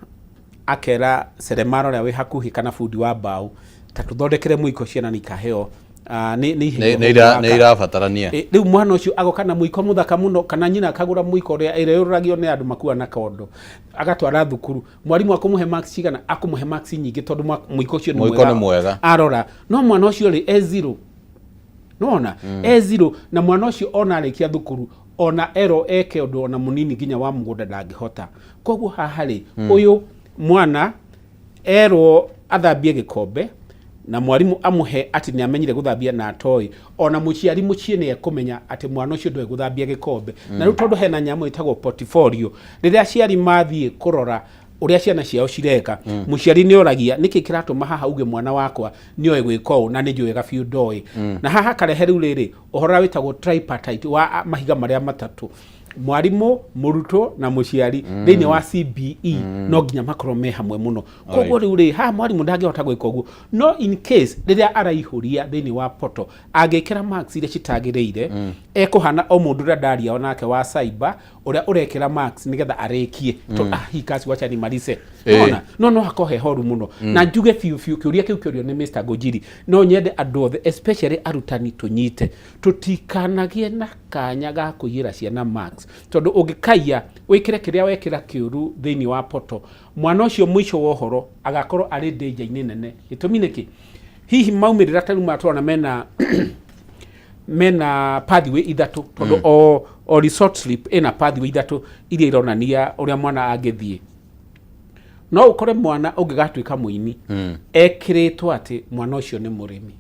akera seremara ũrĩa wĩ hakuhĩ kana bundi wa mbaũ ta tũthondekere mũiko, ciana nĩ ikaheo nĩ iheo. Nĩ irabatarania. Rĩu mwana ũcio agoka na mũiko mũthaka mũno, kana nyina akagũra mũiko ũrĩa ĩrĩa ĩrũragio nĩ andũ makua na kondo, agatwara thukuru. Mwarimũ akũmũhe marks cigana? Akũmũhe marks nyingĩ tondũ mũiko ũcio nĩ Mũiko nĩ mwega. Arora no mwana ũcio rĩ e zero, nĩwona e zero. Na mwana ũcio ona arĩkia thukuru, ona erwo eke ũndũ ona mũnini nginya wa mũgũnda, ndangĩhota. Koguo haha rĩ, ũyũ mwana erwo athambie gĩkombe na mwarimũ amũhe atĩ nĩ amenyire gũthambia na atoĩ, ona mũciari mũciĩ nĩ ekũmenya atĩ mwana ũcio ndoĩ gũthambia gĩkombe. Na rĩu tondũ hena nyamũ ĩtagwo portfolio, rĩrĩa aciari mathiĩ kũrora ũrĩa ciana ciao cireka, mũciari nĩ oragia nĩkĩ kĩratũma haha uge mwana wakwa nĩoĩ gwĩka ũũ na nĩ njũĩ wega biũ ndoĩ. Na haha karehe rĩu rĩrĩ ũhoro ũrĩa wĩtagwo tripartite wa mahiga marĩa matatũ, mwarimũ, mũrutwo na mũciari. Thĩinĩ wa CBE no nginya makorwo me hamwe mũno. Koguo rĩu rĩ, haha mwarimũ ndangĩhota gwĩka ũguo, no in case rĩrĩa araihũria thĩinĩ wa portal angĩkĩra marks iria citagĩrĩire, ekũhana o mũndũ ũrĩa ndaria onake wa cyber ũrĩa ũrekĩra marks nĩgetha arĩkie to hii kazi wacha nimalize. Ona no hakorwo he horu mũno. Na njuge biũ biũ, kĩũria kĩu kĩũrio nĩ Mr. Ngũnjiri, no nyende andũ othe, especially arutani, tũnyite tũtikanagie na kanya ga kũiyĩra ciana marks, tondũ ũngĩkaiya wĩkĩre kĩrĩa wekĩra kĩũru thĩinĩ wa poto, mwana ũcio mũico wa ũhoro agakorwo arĩ danger-inĩ nene. Gĩtũmi nĩkĩ? Hihi maumĩrĩra ta rĩu maya tũrona mena pathway ithatũ, tondũ o result slip ĩna pathway ithatũ iria ironania ũrĩa mwana angĩthiĩ. No ũkore mwana ũngĩgatuĩka mũini ekĩrĩtwo atĩ mwana ũcio nĩ mũrĩmi.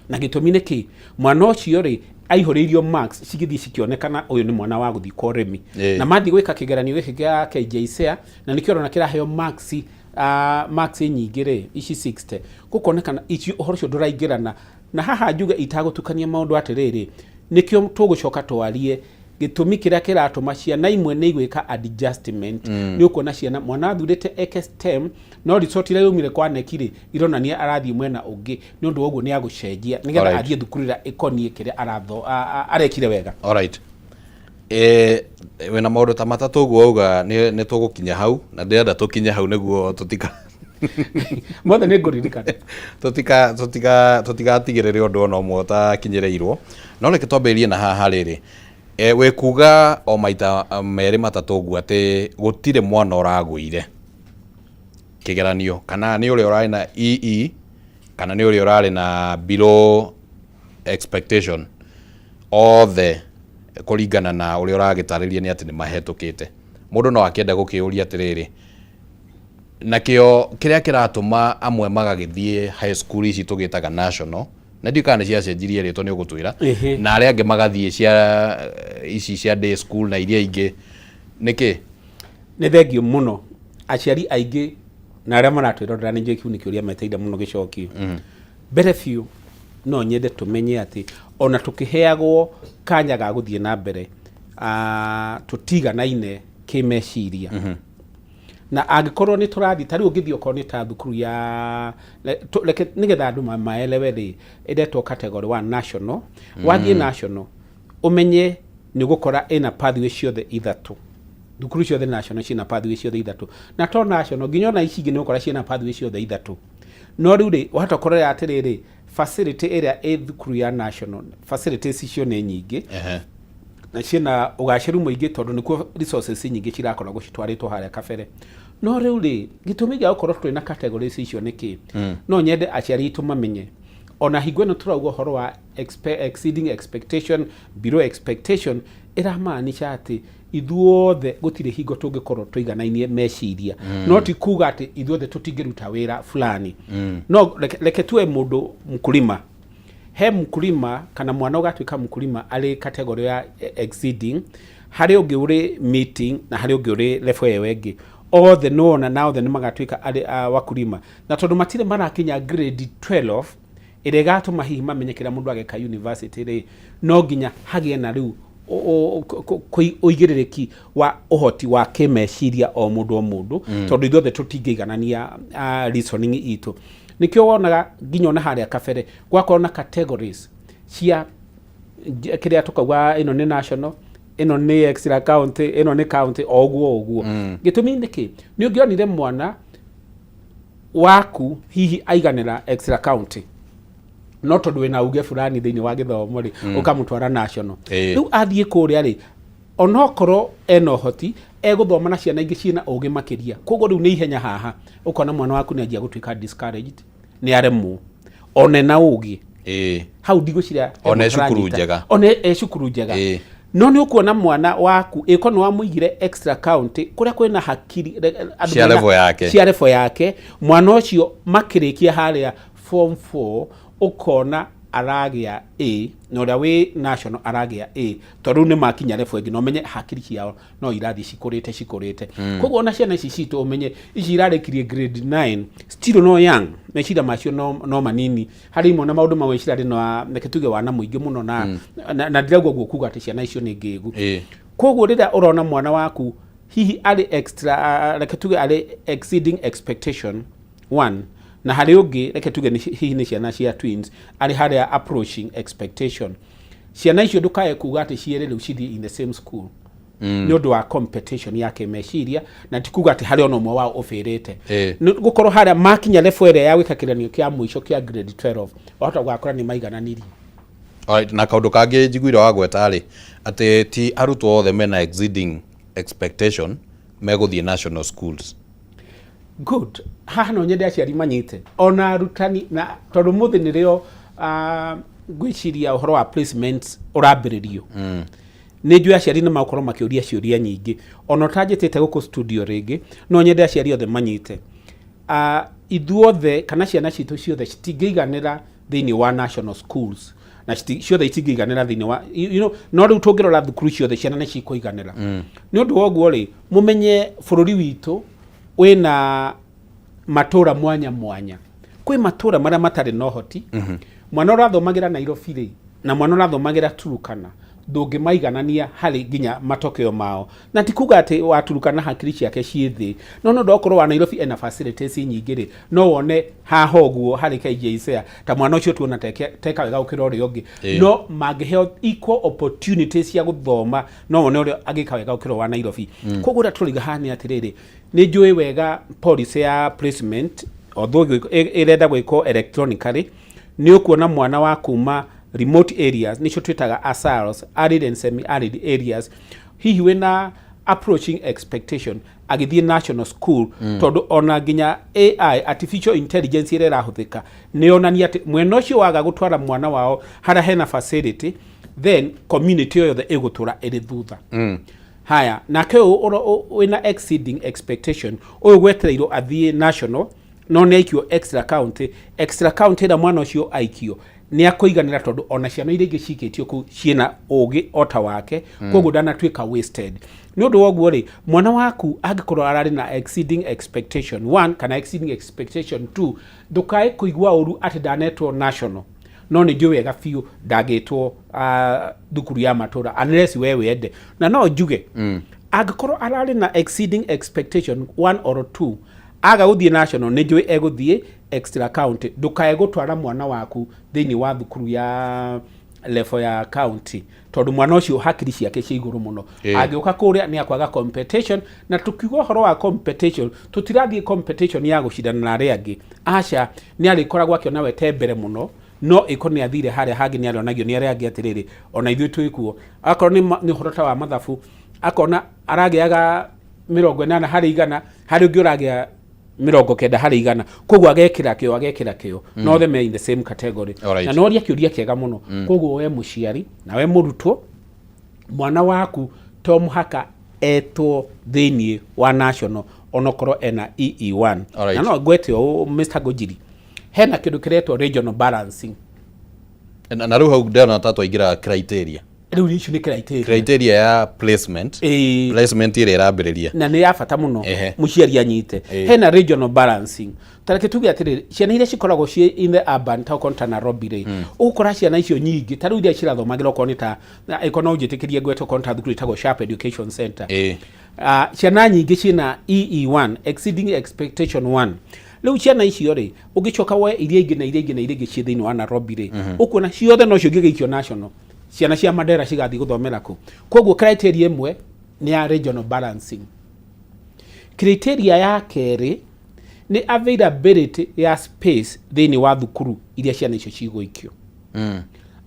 Na gĩtũmi nĩ kĩ? Mwana ũcio rĩ aihũrĩirio marks cigĩthiĩ cikĩonekana ũyũ nĩ mwana wa gũthiĩ kwa ũrĩmi. Na mathiĩ gwĩka kĩgeranio gĩkĩ kĩa KJSEA, na nĩkĩo ũrona kĩraheo marks nyingĩ rĩ, ici 60, gũkonekana icio ũhoro ũcio ndũraingĩrana. Na haha njuge itagũtukania maũndũ atĩrĩrĩ, nĩkĩo tũgũcoka twarie gĩtũmi kĩrĩa kĩratũma ciana imwe nĩ igwĩka adjustment. Nĩ ũkuona ciana, mwana athurĩte eke STEM, no result iria yaumire kwa KNEC rĩ ironania arathiĩ mwena ũngĩ. Nĩ ũndũ wa ũguo nĩ agũcenjia nĩgetha athiĩ thukuru ĩrĩa ĩkoniĩ kĩrĩa arekire wega. Alright. Wĩna maũndũ ta matatũ ũguo wauga nĩ tũgũkinya hau, na ndĩrenda tũkinye hau nĩguo tũtika Mothe nĩ ngũririkana. Tũtigatigĩrĩre ũndũ ona ũmwe ũtakinyĩrĩirwo. No reke twambĩrĩrie na haha rĩrĩ, wĩ kuga o maita merĩ matatũ ũguo atĩ gũtirĩ mwana ũragũire kĩgeranio, kana nĩ ũrĩa ũrarĩ na EE kana nĩ ũrĩa ũrarĩ na below expectation, othe kũringana na ũrĩa ũragĩtarĩria nĩ atĩ nĩ mahetũkĩte. Mũndũ no akĩenda gũkĩũria atĩrĩrĩ, nakĩo kĩrĩa kĩratũma amwe magagĩthiĩ high school ici tũgĩtaga national, na ndiũĩ kana nĩ ciacenjirie rĩtwa, nĩ ũgũtwĩra, na arĩa angĩ magathiĩ cia ici cia day school na iria ingĩ, nĩkĩ? Nĩ thengio mũno. Aciari aingĩ na arĩa maratwĩrorera, nĩ njũĩ kĩu nĩ kĩũria metereire mũno gĩcokio. Mbere biũ no nyende tũmenye atĩ ona tũkĩheagwo kanya ga gũthiĩ na mbere, tũtiganaine kĩmeciria. Na angĩkorwo nĩ tũrathiĩ ta rĩu ũngĩthiĩ okorwo nĩ ta thukuru ya reke nĩgetha andũ maelewe rĩ, ĩretwo category 1 national. Wathiĩ national, ũmenye nĩ ũgũkora ĩna pathway ciothe ithatũ. Thukuru ciothe national ciĩna pathway ciothe ithatũ, na to national, nginya ona ici ingĩ nĩ ũgũkora ciĩna pathway ciothe ithatũ. No rĩu rĩ, wahota kũrora atĩrĩrĩ, facility ĩrĩa ĩ thukuru ya national, facilities icio nĩ nyingĩ na ciĩna ũgacĩru mũingĩ tondũ nĩkuo resources nyingĩ cirakoragwo citwarĩtwo harĩa kabere. No rĩu rĩ, gĩtũmi gĩa gũkorwo twĩna categories icio nĩ kĩ? No nyende aciari aitũ mamenye ona hingo ĩno tũrauga ũhoro wa exceeding expectation, below expectation, ĩramaanisha atĩ ithuothe gũtirĩ hingo tũngĩkorwo tũiganainie meciria. No ti kuga atĩ ithuothe tũtingĩruta wĩra fulani. No reke tuwe mũndũ mkulima, he mkulima kana mwana ũgatuĩka mkulima arĩ category ya exceeding, harĩ ũngĩ ũrĩ meeting, na harĩ ũngĩ ũrĩ level ĩyo ĩngĩ. Othe nĩwona na othe nĩ magatuĩka arĩ wakulima, na tondũ matirĩ marakinya grade 12 ĩrĩa ĩgatũma hihi mamenye kĩrĩa mũndũ ageka university rĩ, no nginya hagĩe na rĩu Ũigĩrĩrĩki wa ũhoti wa kĩmeciria o mũndũ o mũndũ, tondũ ithuothe tũtingĩiganania reasoning itũ. Nĩkĩo wonaga nginya ona harĩa kabere gwakorwo na categories cia kĩrĩa tũkauga ĩno nĩ national, ĩno nĩ extra county, ĩno nĩ county, o ũguo ũguo. Gĩtũmi nĩ kĩ? Nĩ ũngĩonire mwana waku hihi aiganĩra extra county, no tondũ wĩna uge fulani thĩinĩ wa gĩthomo rĩ, ũkamũtwara national. Rĩu athiĩ kũrĩa rĩ, onokorwo ena ũhoti, egũthoma na ciana ingĩ ciĩna ũgĩ makĩria, koguo rĩu nĩ ihenya haha ũkona mwana waku nĩ anjia gũtuĩka discouraged, nĩ aremwo ona ena ũgĩ. Hau ndigwĩciria he Ona e mũndũ cukuru ũranyita. Njega. Ona e cukuru njega. No nĩ ũkuona mwana waku ĩko nĩ wamũigire extra county kũrĩa kwĩna hakiri andũ Cia level yake. Cia level yake, mwana ũcio makĩrĩkia harĩa form 4 ũkona aragĩa A na ũrĩa wĩ national aragĩa A, tondũ rĩu nĩ makinya level ĩngĩ na ũmenye hakiri ciao no irathiĩ cikũrĩte cikũrĩte. Koguo ona ciana ici citũ, ũmenye ici irarĩkirie grade 9 still no young, meciria macio no manini harĩ imwe na maũndũ mamwe cirarĩ na, reke tuge, wana mũingĩ mũno na ndirauga ũguo kuga atĩ ciana icio nĩ ngĩgu. Koguo rĩrĩa ũrona mwana waku hihi arĩ extra, reke tuge arĩ exceeding expectation one, na harĩ ũngĩ, reke tuge hihi nĩ ciana cia twins, arĩ harĩa approaching expectation, ciana icio ndũkae kuga atĩ cierĩ rĩu cithiĩ in the same school, nĩ ũndũ wa competition ya kĩmeciria, na ti kuga atĩ harĩ ona ũmwe wao ũbĩrĩte. Nĩ gũkorwo harĩa makinya level ĩrĩa ya gwĩka kĩgeranio kĩa mũico kĩa grade 12, wahota gũgakora nĩ maigananirie. Alright, na kaũndũ kangĩ njiguire wagweta rĩ, atĩ ti arutwo othe mena exceeding expectation megũthiĩ national schools. Good. Haha no nyende aciari manyite ona arutani, na tondũ mũthĩ nĩrĩo ngwĩciria ũhoro wa placements ũrambĩrĩrio, nĩ njũĩ aciari nĩ magũkorwo makĩũria ciũria nyingĩ ona ũtanjĩtĩte gũkũ studio rĩngĩ. No nyende aciari othe manyite, ithuothe kana ciana citũ ciothe citingĩiganĩra thĩinĩ wa national schools na ciothe itingĩiganĩra thĩinĩ wa no rĩu tũngĩrora thukuru ciothe, ciana nĩ cikũiganĩra. Nĩ ũndũ wa ũguo rĩ, mũmenye bũrũri witũ wĩna matũra mwanya mwanya. Kwĩ matũra marĩa matarĩ na ũhoti. Mwana ũrathomagĩra Nairobi rĩ, na mwana ũrathomagĩra Turukana, ndũngĩmaiganania harĩ nginya matokeo mao, na ti kuga atĩ wa Turukana hakiri ciake ciĩ thĩ, no nĩ ũndũ wa gũkorwo wa Nairobi ena facilities nyingĩ rĩ, no wone haha ũguo harĩ KJSEA ta mwana ũcio tuona teka wega gũkĩra ũrĩa ũngĩ. No mangĩheo equal opportunities cia gũthoma, no wone ũrĩa angĩka wega gũkĩra wa Nairobi. Koguo ũrĩa tũrauga haha nĩ atĩrĩrĩ, nĩ njũĩ wega policy ya placement, although ĩrenda gwĩkwo electronically, nĩ ũkuona mwana wa kuma remote areas, nĩcio twĩtaga ASALs, arid and semi arid areas, hihi wĩna approaching expectation agĩthiĩ national school, tondũ ona nginya AI, artificial intelligence, ĩrĩa ĩrahũthĩka nĩ yonania atĩ mwena ũcio waga gũtwara mwana wao harĩa hena facility, then community ĩyo yothe ĩgũtũra ĩrĩ thutha. Haya, nake ũyũ wĩna exceeding expectation, ũyũ gwetereirwo athiĩ national, no nĩ aikio extra county. Extra county ĩrĩa mwana ũcio aikio nĩ akũiganĩra, tondũ ona ciana iria ingĩ cikĩtio kũu ciĩna ũgĩ o ta wake, koguo ndanatuĩka wasted. Nĩ ũndũ wa ũguo rĩ, mwana waku angĩkorwo ararĩ na exceeding expectation one kana exceeding expectation two, ndũkae kũigua ũru atĩ ndanetwo national, no nĩ njũĩ wega biũ ndangĩtwo thukuru ya matũra unless we wende. Na no njuge, angĩkorwo ararĩ na exceeding expectation one or two, aga gũthiĩ national, nĩ njũĩ egũthiĩ extra county. Ndũkae gũtwara mwana waku thĩinĩ wa thukuru ya level ya county, tondũ mwana ũcio hakiri ciake cia igũrũ mũno. Angĩũka kũrĩa nĩ akwaga competition, na tukiuga ũhoro wa competition, tũtirathiĩ competition ya gũcindana na arĩa angĩ, aca. Nĩ arĩkoragwo akĩona we te mbere mũno, no ĩko nĩ athire harĩa hangĩ nĩ arĩonagio nĩ arĩa angĩ atĩrĩrĩ, ona ithuĩ twĩ kuo. Akorwo nĩ ũhoro ta wa mathabu, akona aragĩaga 80 harĩ 100, harĩ ũngĩ ũragĩa 90 harĩ 100, koguo agekĩra kĩo, agekĩra kĩo, no othe me in the same category. Na noria kĩũria kĩega mũno. Koguo we mũciari na we mũrutwo, mwana waku to mũhaka etwo thĩinĩ wa national onokorwo ena EE1. Na no ngwete ũũ, Mr. Ngũnjiri, hena kĩndũ kĩretwo regional balancing. Na rĩu hau ndĩrona ta twaingĩra criteria. Rĩu icio nĩ criteria. Criteria ya placement. Placement ĩrĩa ĩrambĩrĩria. Na nĩ ya bata mũno mũciari anyite. Hena regional balancing. Ta reke tuge atĩrĩrĩ, ciana iria cikoragwo ciĩ in the urban ta okorwo nĩ ta Nairobi rĩ, ũgũkora ciana icio nyingĩ ta rĩu iria cirathomagĩra okorwo nĩ ta ĩkorwo no ũnjĩtĩkĩrie ngwete okorwo nĩ ta thukuru ĩtagwo Sharp Education Center. Ah, ciana nyingĩ ciĩna EE1, exceeding expectation 1. Rĩu ciana icio rĩ, ũngĩcoka woe iria ingĩ na iria ingĩ na iria ingĩ ciĩ thĩinĩ wa Nairobi rĩ, ũkuona ciothe nocio ingĩgĩikio national. Ciana cia Mandera cigathiĩ gũthomera kũ? Koguo criteria ĩmwe nĩ ya regional balancing. Criteria ya kerĩ nĩ availability ya space thĩinĩ wa thukuru iria ciana icio cigũikio.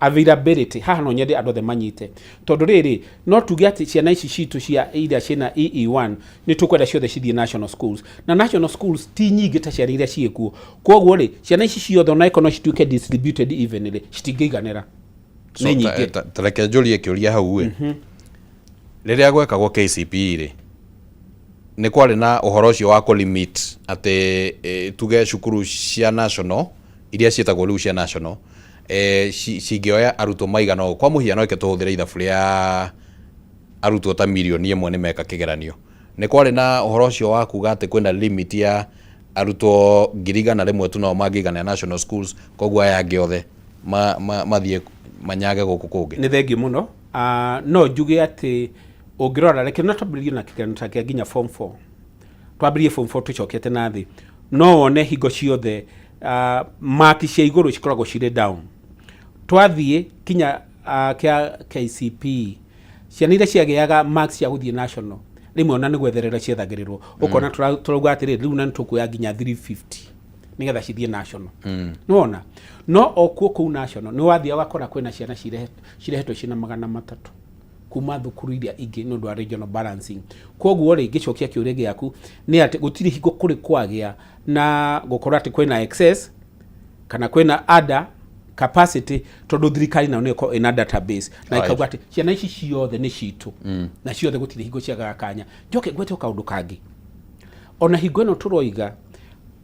Availability haha no nyende andũ othe manyite, tondũ rĩrĩ, no tuge atĩ ciana ici citũ cia iria ciĩna EE1 nĩ tũkwenda ciothe cithiĩ national schools, na national schools ti nyingĩ ta ciana iria ciĩkuo. Koguo rĩ, ciana ici ciothe ona ĩkorwo no cituĩke distributed evenly, citingĩiganĩra. So, nĩ nyingĩ. Ta reke njũrie kĩũria hau ĩ. Rĩrĩa gwekagwo KCPE rĩ, nĩ kwarĩ na ũhoro ũcio wa kũ-limit atĩ tuge cukuru cia national iria ciĩtagwo rĩu cia national cingĩoya arutwo maigana ũũ? Kwa mũhiano, reke tũhũthĩre ithabu rĩa arutwo ta 1 million nĩ meka kĩgeranio. Nĩ kwarĩ na ũhoro ũcio wa kuga atĩ kwĩna limit ya arutwo 100,000 tu nao mangĩiganĩra national schools, koguo aya angĩ othe mathiĩ manyage gũkũ kũngĩ? Nĩ thengiũ mũno. No njuge atĩ ũngĩrora, reke no twambĩrĩrie na kĩgeranio ta kĩa nginya form 4, twambĩrĩrie form 4 tũcokete na thĩ, no wone hingo ciothe maki cia igũrũ cikoragwo cirĩ down. Twathiĩ kinya kĩa KCPE, ciana iria ciagĩaga marks cia gũthiĩ national rĩmwe ona nĩ gwetherera ciethagĩrĩrwo. Ũkona tũrauga atĩrĩrĩ, rĩu na nĩ tũkuoya nginya 350 nĩgetha cithiĩ national. Nĩwona no okuo kũu national nĩ wathiaga ũgakora kwĩna ciana cirehetwo ciĩna 300 kuma thukuru iria ingĩ nĩ ũndũ wa regional balancing. Koguo rĩ, ngĩcokia kĩũria gĩaku nĩ atĩ gũtirĩ hingo kũrĩ kwagĩa na gũkorwo atĩ kwĩna excess kana kwĩna under capacity, tondũ thirikari nayo nĩ ĩkoragwo ĩna database na ĩkauga atĩ ciana ici ciothe nĩ citũ na ciothe gũtirĩ hingo ciagaga kanya. Njoke ngwete o kaũndũ kangĩ. Ona hingo ĩno tũroiga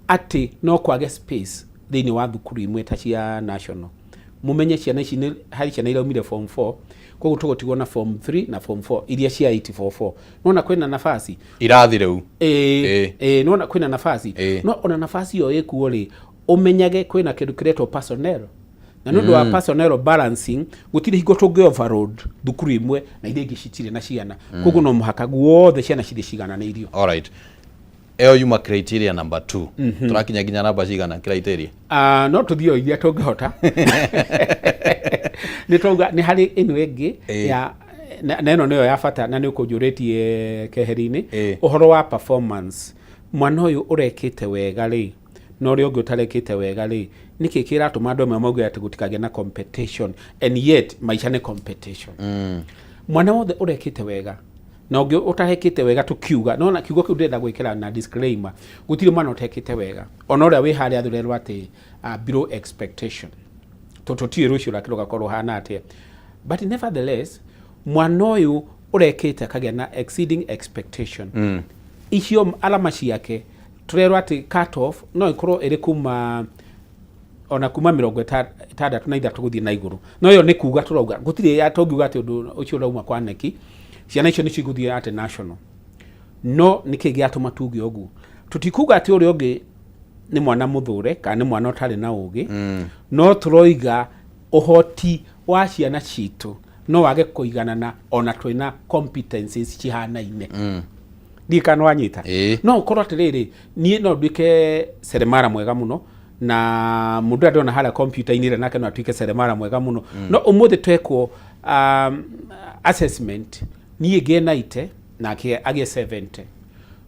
atĩ no kwage space thĩinĩ wa thukuru imwe ta cia national, mumenye ciana ici nĩ harĩ ciana iraumire form 4, koguo tũgũtigwo na form 3 na form 4 iria cia 844. Nona kwĩna nafasi. Irathi rĩu. Ĩĩ, ĩĩ, nona kwĩna nafasi. No ona nafasi ĩyo ĩkuo rĩ, ũmenyage kwĩna kĩndũ kĩretwo personnel, na nĩ ũndũ wa personnel balancing gũtirĩ hingo tũngĩ overload thukuru imwe na iria ingĩ citirĩ na ciana. Koguo no mũhaka guothe ciana cithiĩ cigananĩirio. Alright, ĩyo yuma criteria number 2. Tũrakinya nginya namba cigana criteria? Ah, no tũthiĩ o iria tũngĩhota. Nĩ twauga nĩ harĩ ĩno ĩngĩ ya na ĩno nĩyo ya bata na nĩ ũkũnjũrĩtie keheri-inĩ. Ũhoro wa performance, mwana ũyũ ũrekĩte wega rĩ na ũrĩa ũngĩ ũtarekĩte wega rĩ, nĩkĩ kĩratũma andũ amwe mauge atĩ gũtikagĩa na competition, and yet maica nĩ competition? Mwana wothe ũrekĩte wega na ũngĩ ũtarekĩte wega, tũkiuga nona kiugo kĩu ndĩrenda gwĩkĩra na disclaimer, gũtirĩ mwana ũtekĩte wega ona ũrĩa wĩ harĩa thurerwo atĩ below expectation, tondũ tũtiũĩ rũciũ rwake rũgakorwo hana atĩa. But nevertheless, mwana ũyũ ũrekĩte akagĩa na exceeding expectation, icio alama ciake tũrerwo atĩ cut off no ĩkorwo ĩrĩ kuma ona kuma 63 gũthiĩ na igũrũ. No ĩyo nĩ kuga tũrauga, gũtirĩ ya tũngiuga atĩ ũndũ ũcio ũrauma kwa neki ciana icio nĩcio igũthiĩ atĩ national. No nĩkĩ gĩatũma tuge ũguo? Tũtikuga atĩ ũrĩa ũngĩ nĩ mwana mũthũre kana nĩ mwana ũtarĩ na ũgĩ, no tũroiga ũhoti wa ciana citũ no wage kũiganana ona twĩna competencies cihanaine. Ndiĩ kana wanyita. No ũkorwo atĩrĩrĩ, niĩ no nduĩke seremara mwega mũno na mũndũ ũrĩa ndĩrona harĩa kompiuta-inĩ ĩrĩa nake no atuĩke seremara mwega mũno, no ũmũthĩ twekwo assessment, niĩ ngĩe 90 nake agĩe 70.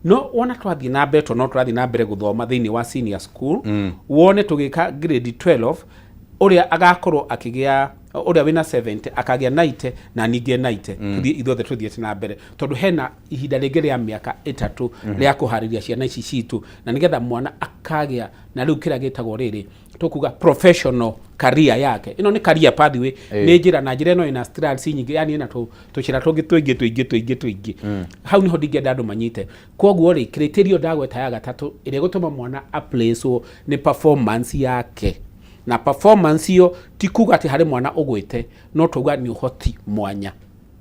No wona twathiĩ na mbere, tondũ no tũrathiĩ na mbere gũthoma thĩinĩ wa senior school, wone tũgĩka grade 12, ũrĩa agakorwo akĩgĩa, ũrĩa wĩna 70 akagĩa 90 na ningĩ 90. Tũthiĩ ithuothe tũthiĩte na mbere, tondũ hena ihinda rĩngĩ rĩa mĩaka 3 rĩa kũharĩria ciana ici citũ na nĩgetha mwana akagĩa na rĩu kĩrĩa gĩtagwo rĩrĩ tũkuga professional career yake. Ĩno nĩ career pathway, nĩ njĩra, na njĩra ĩno ĩna strands nyingĩ, yani ĩna tũcĩra tũngĩ tũingĩ tũingĩ tũingĩ tũingĩ. Hau niho ndingĩenda andũ manyite. Koguo rĩ, criteria ndagweta ya gatatũ ĩrĩa ĩgũtũma mwana aplacewo nĩ performance yake. Na performance ĩyo ti kuga atĩ harĩ mwana ũgwĩte, no twauga nĩ ũhoti mwanya,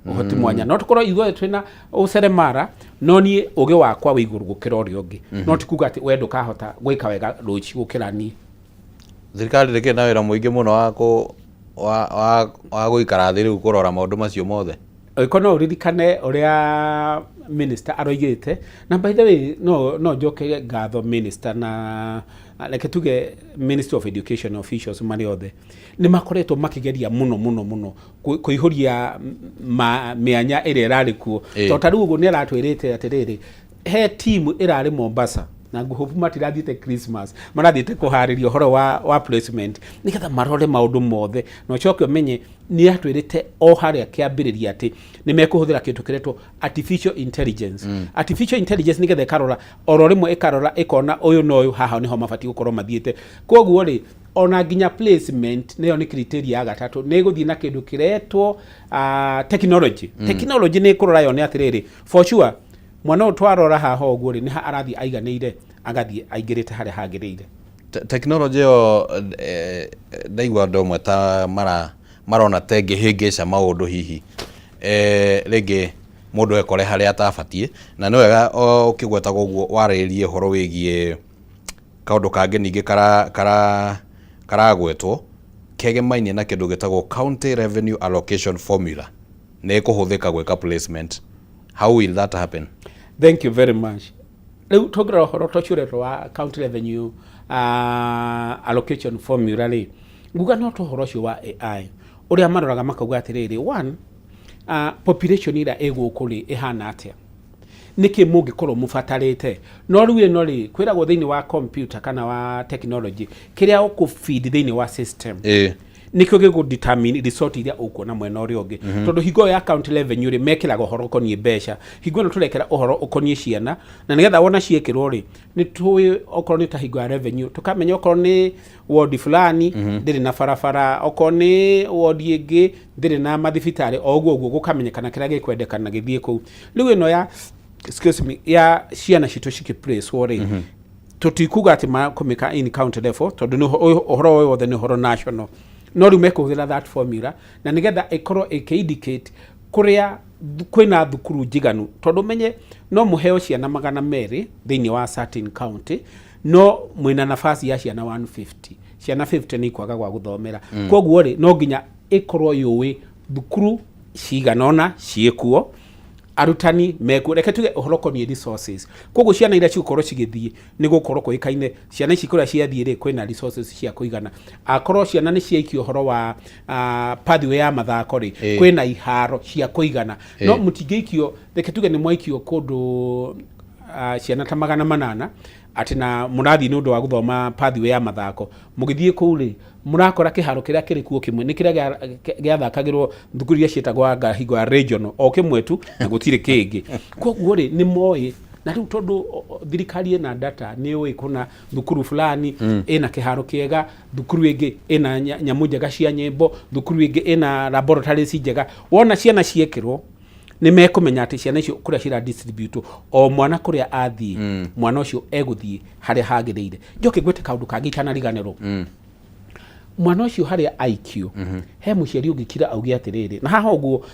ũhoti mwanya. No tũkorwo ithuothe twĩna ũceremara, no niĩ ũgĩ wakwa wĩ igũrũ gũkĩra ũrĩa ũngĩ, no ti kuga atĩ we ndũkahota gwĩka wega rũciũ gũkĩra niĩ. Thirikari ndĩkĩrĩ na wĩra mũingĩ mũno wa kũ wa wa wa gũikara thĩ rĩu kũrora maũndũ macio mothe. Angĩkorwo no ũririkane ũrĩa minister aroigĩte, na by the way no njoke ngatho minister, na reke tuge Ministry of Education officials marĩ othe nĩ makoretwo makĩgeria mũno mũno mũno kũihũria mĩanya ĩrĩa ĩrarĩ kuo. Tondũ ta rĩu ũguo nĩ aratwĩrĩte atĩrĩrĩ, he team ĩrarĩ Mombasa na ngũhũbu matirathiĩte Christmas, marathiĩte kũharĩria ũhoro wa placement nĩgetha marore maũndũ mothe. Na ũcoke ũmenye nĩ atwĩrĩte o harĩa kĩambĩrĩria atĩ nĩ mekũhũthĩra kĩndũ kĩretwo artificial intelligence. Artificial intelligence nĩgetha ĩkarora oro rĩmwe, ĩkarora ĩkona ũyũ na ũyũ haha nĩho mabatiĩ gũkorwo mathiĩte. Koguo rĩ, ona nginya placement nĩyo nĩ criteria ya gatatũ, nĩ ĩgũthiĩ na kĩndũ kĩretwo technology. Technology nĩ ĩkũrora yone atĩrĩrĩ, for sure mwana ũyũ twarora haha ũguo rĩ, nĩ ha arathiĩ aiganĩire, agathiĩ aingĩrĩte harĩa hagĩrĩire. Technology ĩyo, ndaigua andũ amwe ta marona ta ĩngĩhĩngĩca maũndũ, hihi rĩngĩ mũndũ ekore harĩa atabatiĩ. Na nĩ wega ũkĩgwetaga ũguo warĩrĩrie ũhoro wĩgiĩ kaũndũ kangĩ ningĩ karagwetwo kegemainie na kĩndũ gĩtagwo county revenue allocation formula nĩ ĩkũhũthĩka gwĩka placement. How will that happen? Thank you very much. Rĩu tũngĩrora ũhoro ta ũcio ũretwo wa county revenue allocation formula rĩ, nguga no ta ũhoro ũcio wa AI ũrĩa maroraga makauga atĩrĩrĩ, one, population ĩrĩa ĩ gũkũ rĩ ĩhana atĩa, nĩkĩ mũngĩkorwo mũbatarĩte. No rĩu ĩno rĩ, kwĩragwo thĩinĩ wa computer kana wa technology, kĩrĩa ũkũfeed thĩinĩ wa system nĩkĩo gĩkũ determine result iria ũkuona mwena ũrĩa ũngĩ. Tondũ hingo ĩyo ya county revenue rĩ, mekĩraga ũhoro ũkoniĩ mbeca, hingo ĩno tũrekĩra ũhoro ũkoniĩ ciana, na nĩgetha wona ciĩkĩrwo rĩ, nĩ tũĩ okorwo nĩ ta hingo ya revenue, tũkamenya okorwo nĩ wodi fulani ndĩrĩ na barabara, okorwo nĩ wodi ĩngĩ ndĩrĩ na mathibitarĩ, o ũguo ũguo gũkamenyekana kĩrĩa gĩkwendekana gĩthiĩ kũu. Rĩu ĩno ya, excuse me, ya ciana citũ cikĩplacewo rĩ, tũtikuga atĩ makũmĩka in county level, tondũ nĩ ũhoro ũyũ wothe nĩ ũhoro national. No rĩu mekũhũthĩra that formula na nĩgetha ĩkorwo ĩkĩ-indicate kũrĩa kwĩna thukuru njiganu, tondũ menye no mũheo ciana 200 thĩinĩ wa certain county, no mwĩna nafasi ya ciana 150, ciana 50 nĩ ikwaga gwa gũthomera. Koguo rĩ, no nginya ĩkorwo yũĩ thukuru cigana ũna ciĩkuo, arutani mekuo, reke tuge ũhoro ũkoniĩ resources. Koguo ciana iria cigũkorwo cigĩthiĩ nĩ gũkorwo kũĩkaine ciana ici kũrĩa ciathiĩ rĩ, kwĩna resources cia kũigana. Akorwo ciana nĩ ciaikio ũhoro wa pathway ya mathako rĩ, kwĩna iharo cia kũigana. No mũtingĩikio, reke tuge nĩ mwaikio kũndũ ciana ta 800 atĩ na mũrathiĩ nĩ ũndũ wa gũthoma pathway ya mathako, mũgĩthiĩ kũu rĩ, mũrakora kĩharo kĩrĩa kĩrĩ kuo kĩmwe nĩ kĩrĩa gĩathakagĩrwo thukuru iria ciĩtagwo anga hingo ya regional, o kĩmwe tu na gũtirĩ kĩngĩ. Koguo rĩ, nĩ moĩ na rĩu tondũ thirikari ĩna data, nĩ ũĩ kũna thukuru fulani ĩna kĩharo kĩega, thukuru ĩngĩ ĩna nyamũ njega cia nyĩmbo, thukuru ĩngĩ ĩna laboratories njega. Wona ciana ciĩkĩrwo, nĩ mekũmenya atĩ ciana icio kũrĩa cira distribute, o mwana kũrĩa athiĩ, mwana ũcio egũthiĩ harĩa hagĩrĩire. Njoke ngwete kaũndũ kangĩ itanariganĩrwo. Mwana ũcio harĩa aikio, he mũciari ũngĩkira auge atĩrĩrĩ, na haha ũguo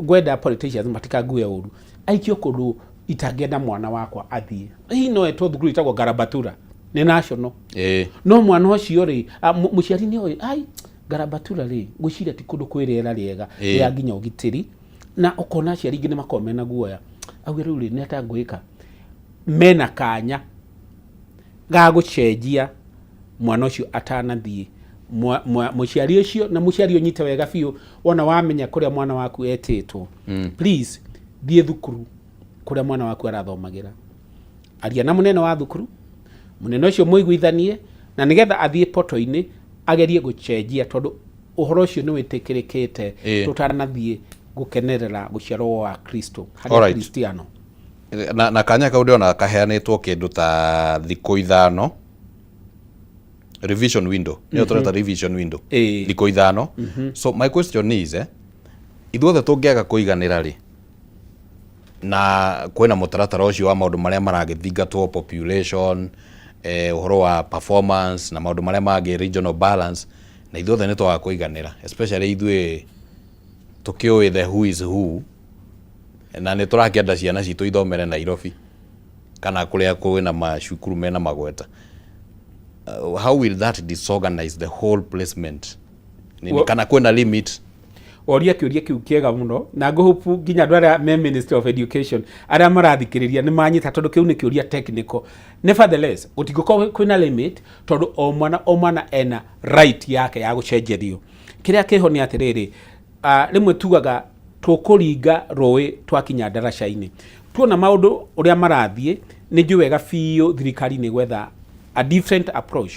ngwenda politicians matikangue ũru, aikio kũndũ itangĩenda mwana wakwa athiĩ, hihi no etwo thukuru ĩtagwo Garabatura, nĩ national, no mwana ũcio rĩ, mũciari nĩ oĩ ai Garabatura rĩ, ngwĩciria ti kũndũ kwĩ rĩera rĩega rĩa nginya ũgitĩri, na ũkona aciari ingĩ nĩ makoragwo mena guoya, auge rĩu rĩ, nĩ atangwĩka mena kanya ga gũcenjia mwana ũcio atanathiĩ. Mũciari ũcio na mũciari ũnyite wega biũ, wona wamenya kũrĩa mwana waku etĩtwo, please thiĩ thukuru kũrĩa mwana waku arathomagĩra, aria na mũnene wa thukuru, mũnene ũcio mũiguithanie na nĩgetha athiĩ poto-inĩ agerie gũcenjia, tondũ ũhoro ũcio nĩ wĩtĩkĩrĩkĩte tũtanathiĩ gũkenerera gũciarwo wa Kristo harĩ Kristiano. Na kanya kau ndĩrona kaheanĩtwo kĩndũ ta thikũ 5, revision window, nĩyo tũreta revision window, thikũ 5. So my question is, ithuothe tũngĩaga kũiganĩra rĩ, na kwĩna mũtaratara ũcio wa maũndũ marĩa maragĩthingatwo, population, Ũhoro wa performance na maũndũ marĩa mangĩ, regional balance, na ithuothe nĩ twaga kũiganĩra, especially ithuĩ tũkĩũĩ the who is who, na nĩ tũrakĩenda ciana citũ ithomere Nairobi kana kũrĩa kwĩna macukuru mena magweta. How will that disorganize the whole placement? Nini, kana kwĩna limit? Woria kĩũria kĩu kĩega mũno, na ngũhope nginya andũ arĩa me Ministry of Education arĩa marathikĩrĩria nĩ manyita, tondũ kĩu nĩ kĩũria technical. Nevertheless, gũtingĩkorwo kwĩna limit, tondũ o mwana o mwana ena right yake ya gũcenjerio. Kĩrĩa kĩho nĩ atĩrĩrĩ, rĩmwe tugaga tũkũringa rũĩ twakinya ndaraca-inĩ. Tuona maũndũ ũrĩa marathiĩ, nĩ njũĩ wega biũ thirikari nĩ gwetha a different approach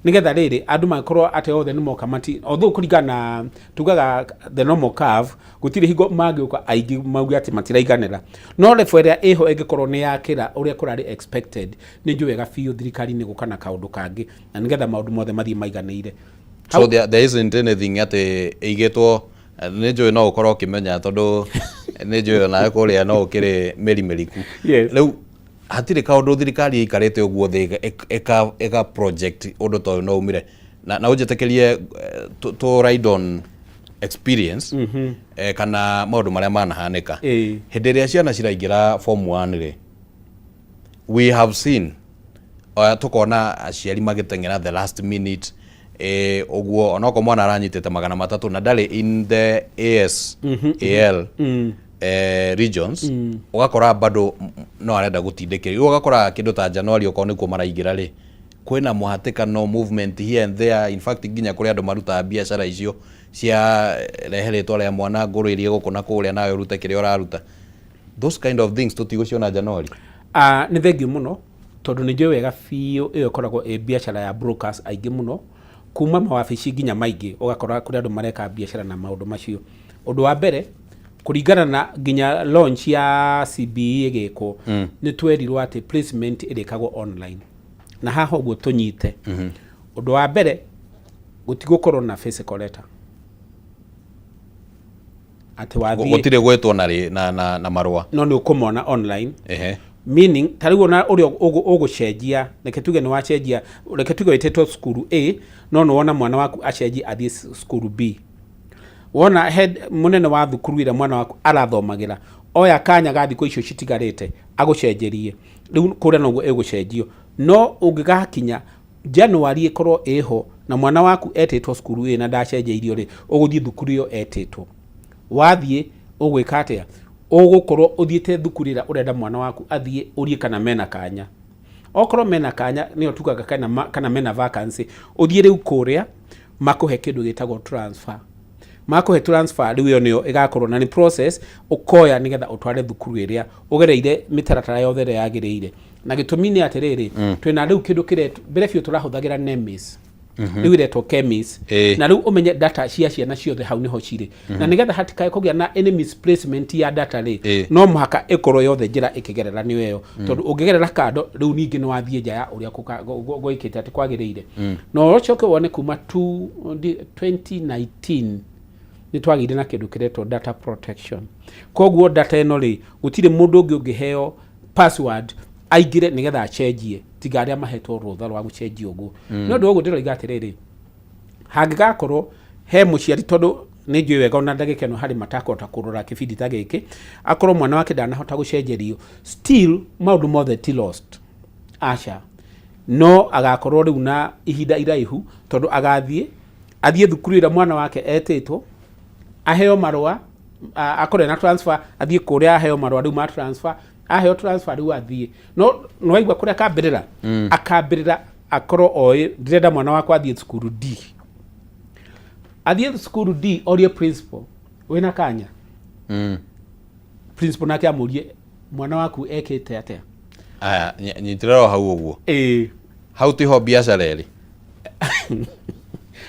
nigetha rĩrĩ andũ mangĩkorwo atĩ othe nĩ moka mati, although kũringana na tugaga the normal curve, gũtirĩ hingo mangĩũka aingĩ mauge atĩ matiraiganĩra, no level ĩrĩa ĩho ĩngĩkorwo nĩ yakĩra ũrĩa kũrarĩ expected, nĩ njũĩ wega biũ thirikari nĩ gũka na kaũndũ kangĩ na nĩgetha maũndũ mothe mathiĩ maiganĩire. So there isn't anything atĩ ĩigĩtwo. Nĩ njũĩ no ũkorwo ũkĩmenya, tondũ nĩ njũĩ onawe kũrĩa no ũkĩrĩ mĩri mĩriku. Rĩu hatirĩ kaũndũ thirikari ĩikarĩte ũguo thĩ ĩka project ũndũ ta ũyũ no umire na ũnjĩtĩkĩrie, tũ ride on experience kana maũndũ marĩa manahanĩka. Hĩndĩ ĩrĩa ciana ciraingĩra form 1 rĩ, we have seen, tukona aciari magĩteng'era the last minute, ũguo onokorwo mwana aranyitĩte 300 na ndarĩ in the AS AL regions, ũgakora bado no arenda gũtindĩkĩrĩria. Rĩu ũgakora kĩndũ ta January, okorwo nĩkuo maraingĩra rĩ, kwĩna mũhatĩkano, movement here and there. In fact, nginya kũrĩ andũ marutaga biacara icio cia rehe rĩtwa rĩa mwana ngũrĩrie gũkũ na kũrĩa, nawe ũrute kĩrĩa ũraruta. Those kind of things tũtigũciona January. Nĩ thengiũ mũno, tondũ nĩ njũĩ wega biũ ĩyo ĩkoragwo ĩ biacara ya brokers aingĩ mũno, kuma mawabici nginya maingĩ, ũgakora kũrĩ andũ mareka biacara na maũndũ macio. Ũndũ wa mbere, kũringana na nginya launch ya CBE ĩgĩkwo, nĩ twerirwo atĩ placement ĩrĩkagwo online, na haha ũguo tũnyite, ũndũ wa mbere, gũtigũkorwo na physical letter atĩ wathiĩ Gũtirĩ gwĩtwo na, rĩ- na, na, na marũa. No nĩ ũkũmona online. Meaning ta rĩu ona ũrĩa ũgũcenjia, reke tuge nĩ wacenjia, reke tuge wĩtĩtwo cukuru A, no nĩ wona mwana waku acenjie athiĩ cukuru B, wona head mũnene wa thukuru ĩrĩa mwana waku arathomagĩra oya kanya ga thikũ icio citigarĩte agũcenjerie. Rĩu kũrĩa noguo ĩgũcenjio, no ũngĩgakinya January ĩkorwo ĩho na mwana waku etĩtwo cukuru ĩ na ndacenjeirio rĩ, ũgũthiĩ thukuru ĩyo etĩtwo. Wathiĩ ũgwĩka atĩa? Ũgũkorwo ũthiĩte thukuru ĩrĩa ũrenda mwana waku athiĩ, ũrie kana mena kanya. Okorwo mena kanya, nĩyo tugaga kana mena vacancy, ũthiĩ rĩu kũrĩa makũhe kĩndũ gĩtagwo transfer. Makũhe transfer rĩu, ĩyo nĩyo ĩgakorwo na nĩ process ũkoya nĩgetha ũtware thukuru ĩrĩa ũgereire mĩtaratara yothe ĩrĩa yagĩrĩire. Na gĩtũmi nĩ atĩrĩrĩ, twĩna rĩu kĩndũ kĩretwo, mbere biũ tũrahũthagĩra NEMIS, rĩu ĩretwo KEMIS. Na rĩu ũmenye data cia ciana ciothe hau nĩho cirĩ, na nĩgetha hatikae kũgĩa na any misplacement ya data rĩ, no mũhaka ĩkorwo yothe njĩra ĩkĩgerera nĩyo ĩyo, tondũ ũngĩgerera kando rĩu ningĩ nĩ wathiĩ nja ya ũrĩa gwĩkĩte atĩ kwagĩrĩire. Na ũcoke wone kuma 2019 nĩ twagĩire na kĩndũ kĩretwo data protection. Koguo data ĩno rĩ, gũtirĩ mũndũ ũngĩ ũngĩheo password aingĩre nĩgetha acenjie, tiga arĩa mahetwo rũtha rwa gũcenjia ũguo. Nĩ ũndũ wa ũguo ndĩroiga atĩrĩrĩ, hangĩgakorwo he mũciari, tondũ nĩ njũĩ wega ona ndagĩka ĩno harĩ matakũhota kũrora kĩbindi ta gĩkĩ, akorwo mwana wake ndanahota gũcenjerio, still maũndũ mothe ti lost, aca. No agakorwo rĩu na ihinda iraihu, tondũ agathiĩ athiĩ thukuru ĩrĩa mwana wake etĩtwo, aheo marũa, akorwo na transfer, athiĩ kũrĩa aheo marũa rĩu ma transfer. Aheo transfer rĩu athiĩ, no nĩwaigua kũrĩa akambĩrĩra, akambĩrĩra akorwo oĩ ndĩrenda mwana wakwa athiĩ cukuru D, athiĩ cukuru D, orie principal wĩna kanya. Principal nake amũrie, mwana waku ekĩte atĩa? Aya, nyitĩrĩra o hau ũguo. Ĩĩ. Hau tiho biacara ĩrĩ?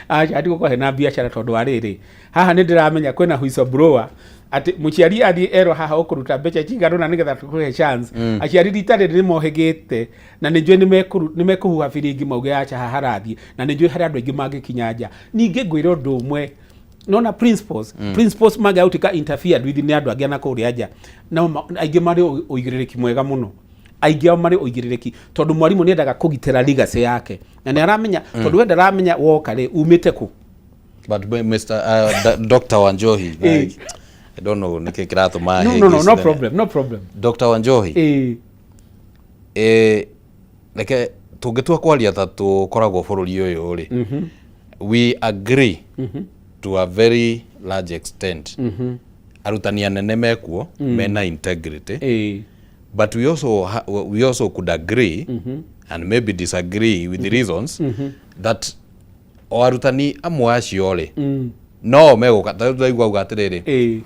Aca, ndigũkorwo hena biacara, tondũ wa rĩrĩ, haha nĩ ndĩramenya kwĩna whistleblower, atĩ mũciari athiĩ erwo haha ũkũruta mbeca cigana ũna nĩgetha tũkũhe chance. Aciari rita rĩrĩ nĩ mohĩgĩte, na nĩ njũĩ nĩ mekũhuha biringi mauge aca, haha harathiĩ, na nĩ njũĩ harĩ andũ aingĩ mangĩkinya nja. Ningĩ ngwĩre ũndũ ũmwe, nona principals mangĩaga gũtuĩka interfered with nĩ andũ angĩ na kũrĩa nja, no aingĩ marĩ ũigĩrĩrĩki mwega mũno. Aingĩ ao marĩ ũigĩrĩrĩki tondũ mwarimũ nĩ endaga kũgitĩra legacy yake na nĩ aramenya, tondũ we ndaramenya woka rĩ umĩte kũ. But Mr. Dr. Wanjohi, I don't know nĩkĩ kĩratũma. No, no problem, no problem. Dr. Wanjohi, reke tũngĩtua kwaria ta tũkoragwo bũrũri ũyũ rĩ, we agree to a very large extent arutani anene mekuo mena integrity, but we also could agree and maybe disagree with the reasons that o arutani amwe acio rĩ no megũka ta rĩu tũraigua auga atĩrĩrĩ,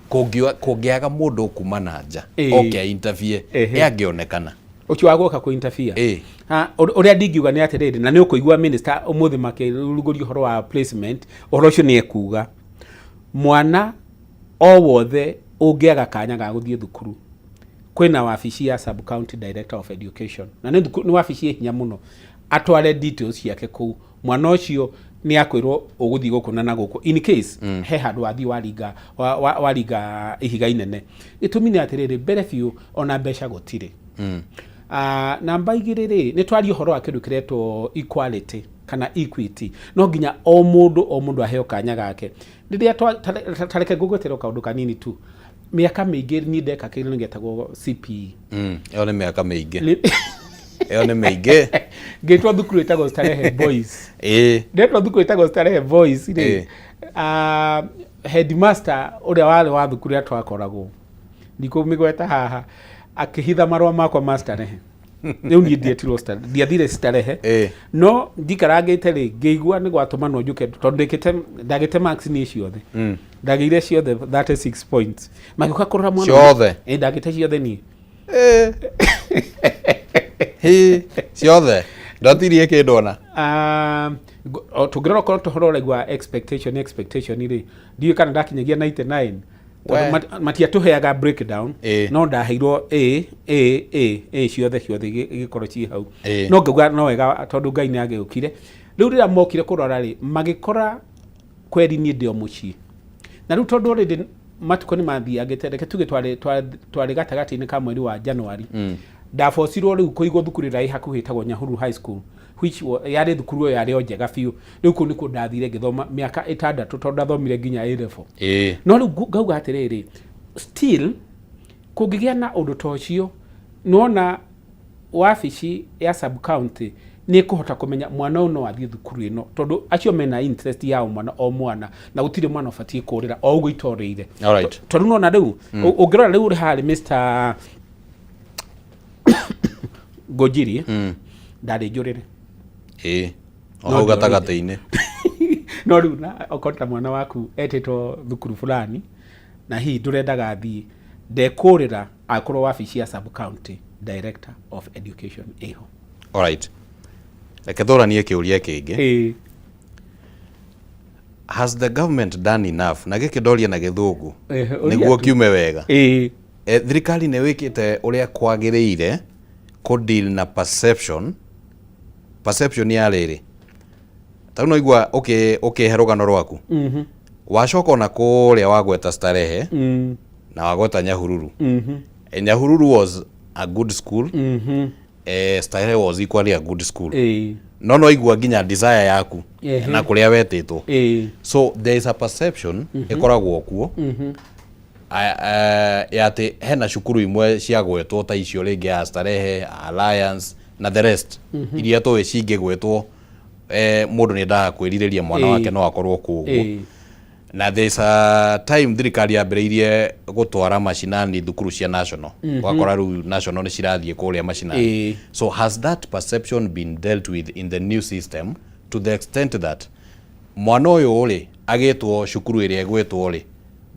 kũngĩaga mũndũ kuma na nja oke interview, angĩonekana. Ũcio wa gũka kũ interfere. Ha, ũrĩa ndingiuga nĩ atĩrĩrĩ, na nĩ ũkũigua minister ũmũthĩ makĩrugũria ũhoro wa placement, ũhoro ũcio nĩ ekuga mwana o wothe ũngĩaga kanya ga gũthiĩ thukuru, kwĩna wabici ya sub county director of education, na nĩ wabici ĩ hinya mũno, atware details ciake kũu. Mwana ũcio nĩ akwĩrwo ũgũthiĩ gũkũ na gũkũ in case he handũ wathiĩ waringa waringa ihiga inene. Gĩtũmi nĩ atĩrĩrĩ, mbere biũ ona mbeca gũtirĩ. Namba 2 rĩ, nĩ twaria ũhoro wa kĩndũ kĩretwo equality kana equity, no nginya o mũndũ o mũndũ aheo kanya gake. Rĩrĩa tareke ngũgwetera kaũndũ kanini tu, mĩaka mĩingĩ niĩ ndeka kĩgeranio gĩetagwo CPE. Ĩyo nĩ mĩaka mĩingĩ, ĩyo nĩ mĩingĩ. Ngĩtwo thukuru ĩtagwo Starehe Boys. Ndetwo thukuru ĩtagwo Starehe Boys rĩ, headmaster ũrĩa warĩ wa thukuru ĩrĩa twakoragwo, ndikũmĩgweta haha, akĩhitha marũa makwa ma Starehe. Rĩu niĩ ndietirwo Starehe, ndiathire Starehe. No ndikarangĩte rĩ, ngĩigua nĩ gwatũmanwo njũke tondũ ndĩkĩte ndagĩte marks niĩ ciothe. Ndagĩire ciothe 36 points. Magĩũka kũrora mwana. Ciothe? Ĩ, ndagĩte ciothe niĩ. Hĩ, ciothe ndatirie kĩndũ ona? Ah, tũngĩrora okorwo tũhoro ũraigua expectation expectation rĩ, ndiũĩ kana ndakinyagia 99 We. tondũ matiatũheaga breakdown. No ndaheirwo A A A A ciothe ciothe igĩkorwo ciĩ hau. No ngauga no wega tondũ Ngai nĩ agĩũkire. Rĩu rĩrĩa mokire kũrora rĩ, magĩkora kweri niĩ ndĩ o mũciĩ, na rĩu tondũ already matukũ nĩ mathiangĩte, reke tuge twarĩ gatagatĩ-inĩ ka mweri wa January, ndabocirwo rĩu kũigwo thukuru ĩrĩa ĩ hakuhĩ ĩtagwo Nyahururu High School, which yarĩ thukuru ĩyo yarĩ o njega biũ. Rĩu kũu nĩkuo ndathire ngĩthoma mĩaka 6 tondũ ndathomire nginya A level. No rĩu ngauga atĩrĩrĩ, still kũngĩgĩa na ũndũ ta ũcio, nĩwona wabici ya sub county nĩ ĩkũhota kũmenya mwana ũyũ no athiĩ thukuru ĩno, tondũ acio mena interest ya o mwana o mwana, na gũtirĩ mwana ũbatiĩ kũrĩra o ũguo itorĩire. Tondũ nona rĩu ũngĩrora rĩu ũrĩ harĩ Mr. Ngũnjiri, ndarĩ njũrĩre. O hau gatagatĩ-inĩ. No rĩu na okorwo ta mwana waku etĩtwo thukuru fulani na hihi ndũrendaga athiĩ, ndekũrĩra akorwo wabici ya sub county director of education ĩho. Alright, reke tũranie kĩũria kĩngĩ. Has the government done enough, na gĩkĩ ndoria na gĩthũngũ ũria nĩguo tu. Kiume wega. Thirikari nĩ wĩkĩte ũrĩa kwagĩrĩire kũ deal na perception ya rĩrĩ, ta rĩu no igua ũkĩhe rũgano rwaku, wacoka ona kũrĩa wagweta Starehe na wagweta Nyahururu. Nyahururu was a good school, Starehe was equally a good school, no igua nginya desire yaku na kũrĩa wetĩtwo. So there is a perception ĩkoragwo kuo ya atĩ hena cukuru imwe ciagwetwo ta icio rĩngĩ ya Starehe, Alliance na the rest, iria tũĩ cingĩgwetwo, mũndũ nĩ endaga kwĩrirĩria mwana wake no akorwo kũu ũguo. Na there is a time thirikari yambĩrĩirie gũtwara macinani thukuru cia national, ũgakora rĩu national nĩ cirathiĩ kũrĩa macinani. So has that perception been dealt with in the new system to the extent that mwana ũyũ rĩ agĩtwo cukuru ĩrĩa ĩgwĩtwo rĩ,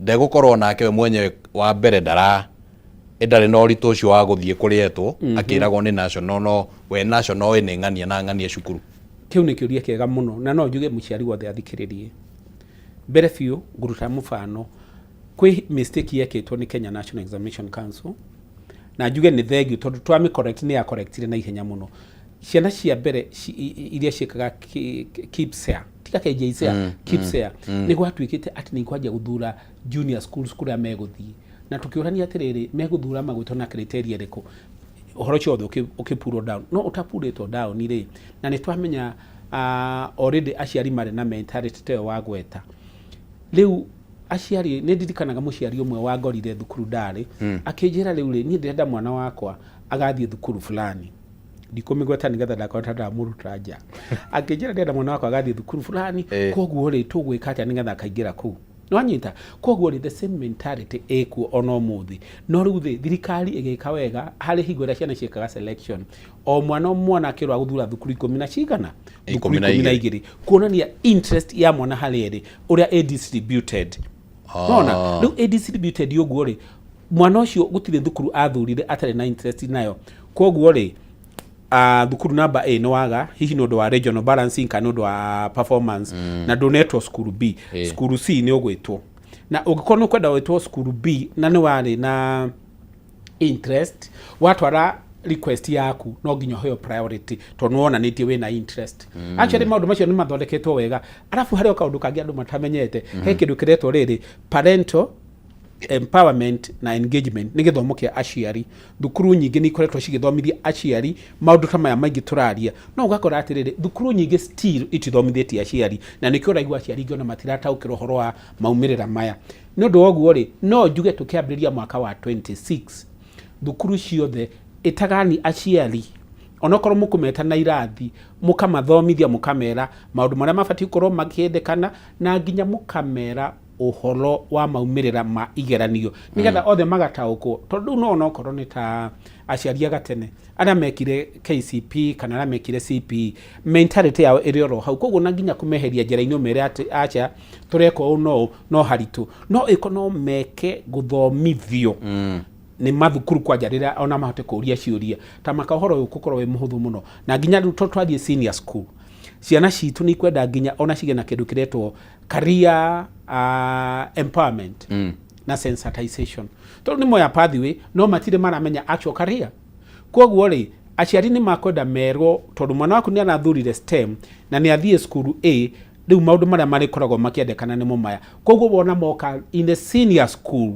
ndegũkorwo nake we mwenyewe wa mbere ndara ndarĩ na ũritũ ũcio wa gũthiĩ kũrĩa etwo akĩragwo nĩ national, no we national ĩ nĩ ng'ania na ng'ania cukuru? Kĩu nĩ kĩũria kĩega mũno, na no njuge mũciari wothe athikĩrĩrie. Mbere biũ ngũruta mũbano, kwĩ mistake yekĩtwo nĩ Kenya National Examination Council, na njuge nĩ thengiũ tondũ twamĩ correct nĩ ya correctire na ihenya mũno. Ciana cia mbere iria ciĩkaga KPSEA, tiga KJSEA, KPSEA, nĩ gwatuĩkĩte atĩ nĩ ikwanjia gũthura junior schools kũrĩa megũthiĩ, na tũkĩũrania atĩrĩrĩ, megũthura magwĩtwo na criteria ĩrĩkũ? Ũhoro ũcio wothe ũkĩpurwo down, no ũtapurĩtwo down rĩ, na nĩ twamenya already aciari marĩ na mentality ta ĩyo wagweta. Rĩu aciari, nĩ ndirikanaga mũciari ũmwe wangorire thukuru ndarĩ, akĩnjĩra, "Rĩu rĩ, niĩ ndĩrenda mwana wakwa agathiĩ thukuru fulani." Ndikũmĩgweta nĩgetha ndakorwo ta ndamũruta nja. Akĩnjĩra, "Ndĩrenda mwana wakwa agathiĩ thukuru fulani." "Koguo rĩ, tũgwĩka atĩa nĩgetha akaingĩra kũu?" Nĩwanyita? Koguo rĩ, the same mentality ĩkuo ona ũmũthĩ, no rĩu thĩ thirikari ĩgĩka wega harĩ hingo ĩrĩa ciana ciĩkaga selection, o mwana o mwana akĩrwo gũthura thukuru ikũmi na cigana, thukuru 12. 12, kuonania interest ya mwana harĩa ĩrĩ, ũrĩa ĩ distributed. Nona rĩu ĩ distributed ũguo rĩ, mwana ũcio gũtirĩ thukuru athurire atarĩ na interest nayo. Koguo rĩ, thukuru namba A nĩ waga, hihi nĩ ũndũ wa regional balancing kana nĩ ũndũ wa performance, na ndũnetwo cukuru B. Cukuru C nĩ ũgwĩtwo, na ũngĩkorwo nĩ ũkwenda gwĩtwo cukuru B na nĩ warĩ na interest, watwara request yaku no nginya ũheo priority tondũ nĩ wonanĩtie wĩna interest. Actually, maũndũ macio nĩ mathondeketwo wega. Arabu harĩ o kaũndũ kangĩ andũ matamenyete. He kĩndũ kĩretwo rĩrĩ parental empowerment na engagement, nĩ gĩthomo kĩa aciari. Thukuru nyingĩ nĩ ikoretwo cigĩthomithia aciari maũndũ ta maya maingĩ tũraria, no ũgakora atĩrĩrĩ, thukuru nyingĩ still itithomithĩtie aciari, na nĩkĩo ũraigua aciari ingĩ ona matirataũkĩrwo ũhoro wa maumĩrĩra maya. Nĩ ũndũ wa ũguo rĩ, no njuge tũkĩambĩrĩria mwaka wa 26, thukuru ciothe ĩtagani aciari, onokorwo mũkũmeta na irathi, mũkamathomithia, mũkamera maũndũ marĩa mabatiĩ gũkorwo makĩendekana, na nginya mũkamera ũhoro wa maumĩrĩra ma igeranio, nĩgetha othe magataũkwo. Tondũ rĩu no onokorwo nĩ ta aciari a gatene arĩa mekire KCP kana arĩa mekire CPE, mentality yao ĩrĩ oro hau. Koguo na nginya kũmeheria njĩra-inĩ ũmere atĩ acha, tũreka ũũ, no ũũ, no haritũ, no ĩko no meke gũthomithio nĩ mathukuru kwanja rĩrĩa ona mahote kũria ciũria ta maka, ũhoro ũyũ ũgũkorwo wĩ mũhũthũ mũno. Na nginya rĩu to twathiĩ senior school, ciana citũ nĩ ikwenda nginya ona cigĩe na kĩndũ kĩretwo career empowerment na sensitization, tondũ nĩ moya pathway no matirĩ maramenya actual career. Koguo rĩ, aciari nĩ makwenda merwo, tondũ mwana waku nĩ arathurire STEM na nĩ athiĩ cukuru A, rĩu maũndũ marĩa marĩkoragwo makĩendekana nĩmo maya. Koguo wona moka in the senior school,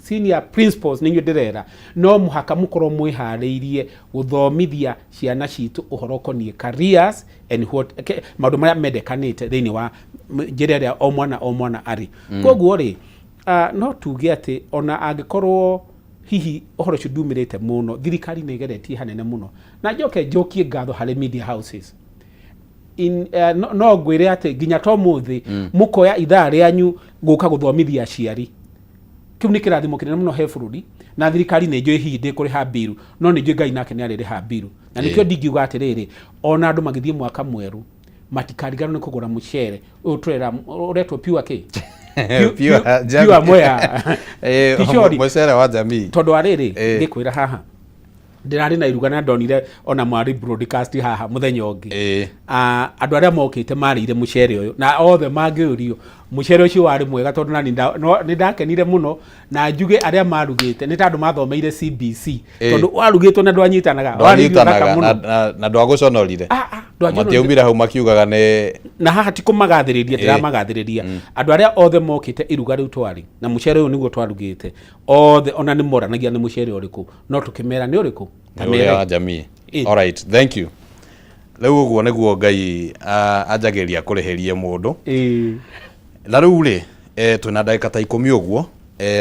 senior principals, nĩ inyuĩ ndĩrera, no mũhaka mũkorwo mwĩharĩirie gũthomithia ciana citũ ũhoro ũkoniĩ careers and what maũndũ marĩa mendekanĩte thĩinĩ wa njĩra ĩrĩa o mwana o mwana arĩ. Koguo rĩ, no tuge atĩ ona angĩkorwo hihi ũhoro ũcio ndumĩrĩte mũno, thirikari nĩ ĩgeretie hanene mũno. Na njoke njokie ngatho harĩ media houses in, no ngwĩre atĩ nginya to mũthĩ mũkoya ithaa rĩanyu gũka gũthomithia aciari, kĩu nĩ kĩrathimo kĩnene mũno he bũrũri. Na thirikari nĩ njũĩ hihi ndĩkũrĩha mbiru, no nĩ njũĩ Ngai nake nĩ arĩrĩha mbiru. Na nĩkĩo ndingiuga atĩrĩrĩ, ona andũ magĩthiĩ mwaka mwerũ matikariganĩrwo nĩ kũgũra mũcere ũyũ tũrera ũretwo pure kĩ. Pure Pure Mwea Pishori. Mũcere wa Jamii. Tondũ wa rĩrĩ, ngĩkwĩra haha ndĩrarĩ na iruga na ndonire ona mwarĩ broadcast haha mũthenya ũngĩ. Ah, andũ arĩa mokĩte marĩire mũcere ũyũ na othe mangĩũrio mũcere ũcio warĩ mwega, tondũ na nĩ ndakenire mũno. Na njuge arĩa marugĩte nĩ ta andũ mathomeire CBC, tondũ warugĩtwo na ndwanyitanaga, warĩ irio thaka ndwanyitanaga mũno. Na ndwagũconorire. Ah, ah, ndwanjonorire. Matiaumire hau makiugaga nĩ Na haha ti kũmagathĩrĩria, ndĩramagathĩrĩria andũ arĩa othe mokĩte iruga rĩu twarĩ na mũcere ũyũ nĩguo twarugĩte, othe ona nĩ moranagia nĩ mũcere ũrĩkũ, no tũkĩmera nĩ ũrĩkũ ta nĩ ũrĩa wa mere. Jamii. Alright, thank you. Rĩu ũguo nĩguo Ngai anjagĩria kũrĩhĩrie mũndũ. Na rĩu rĩ, twĩna ndagĩka ta 10 ũguo,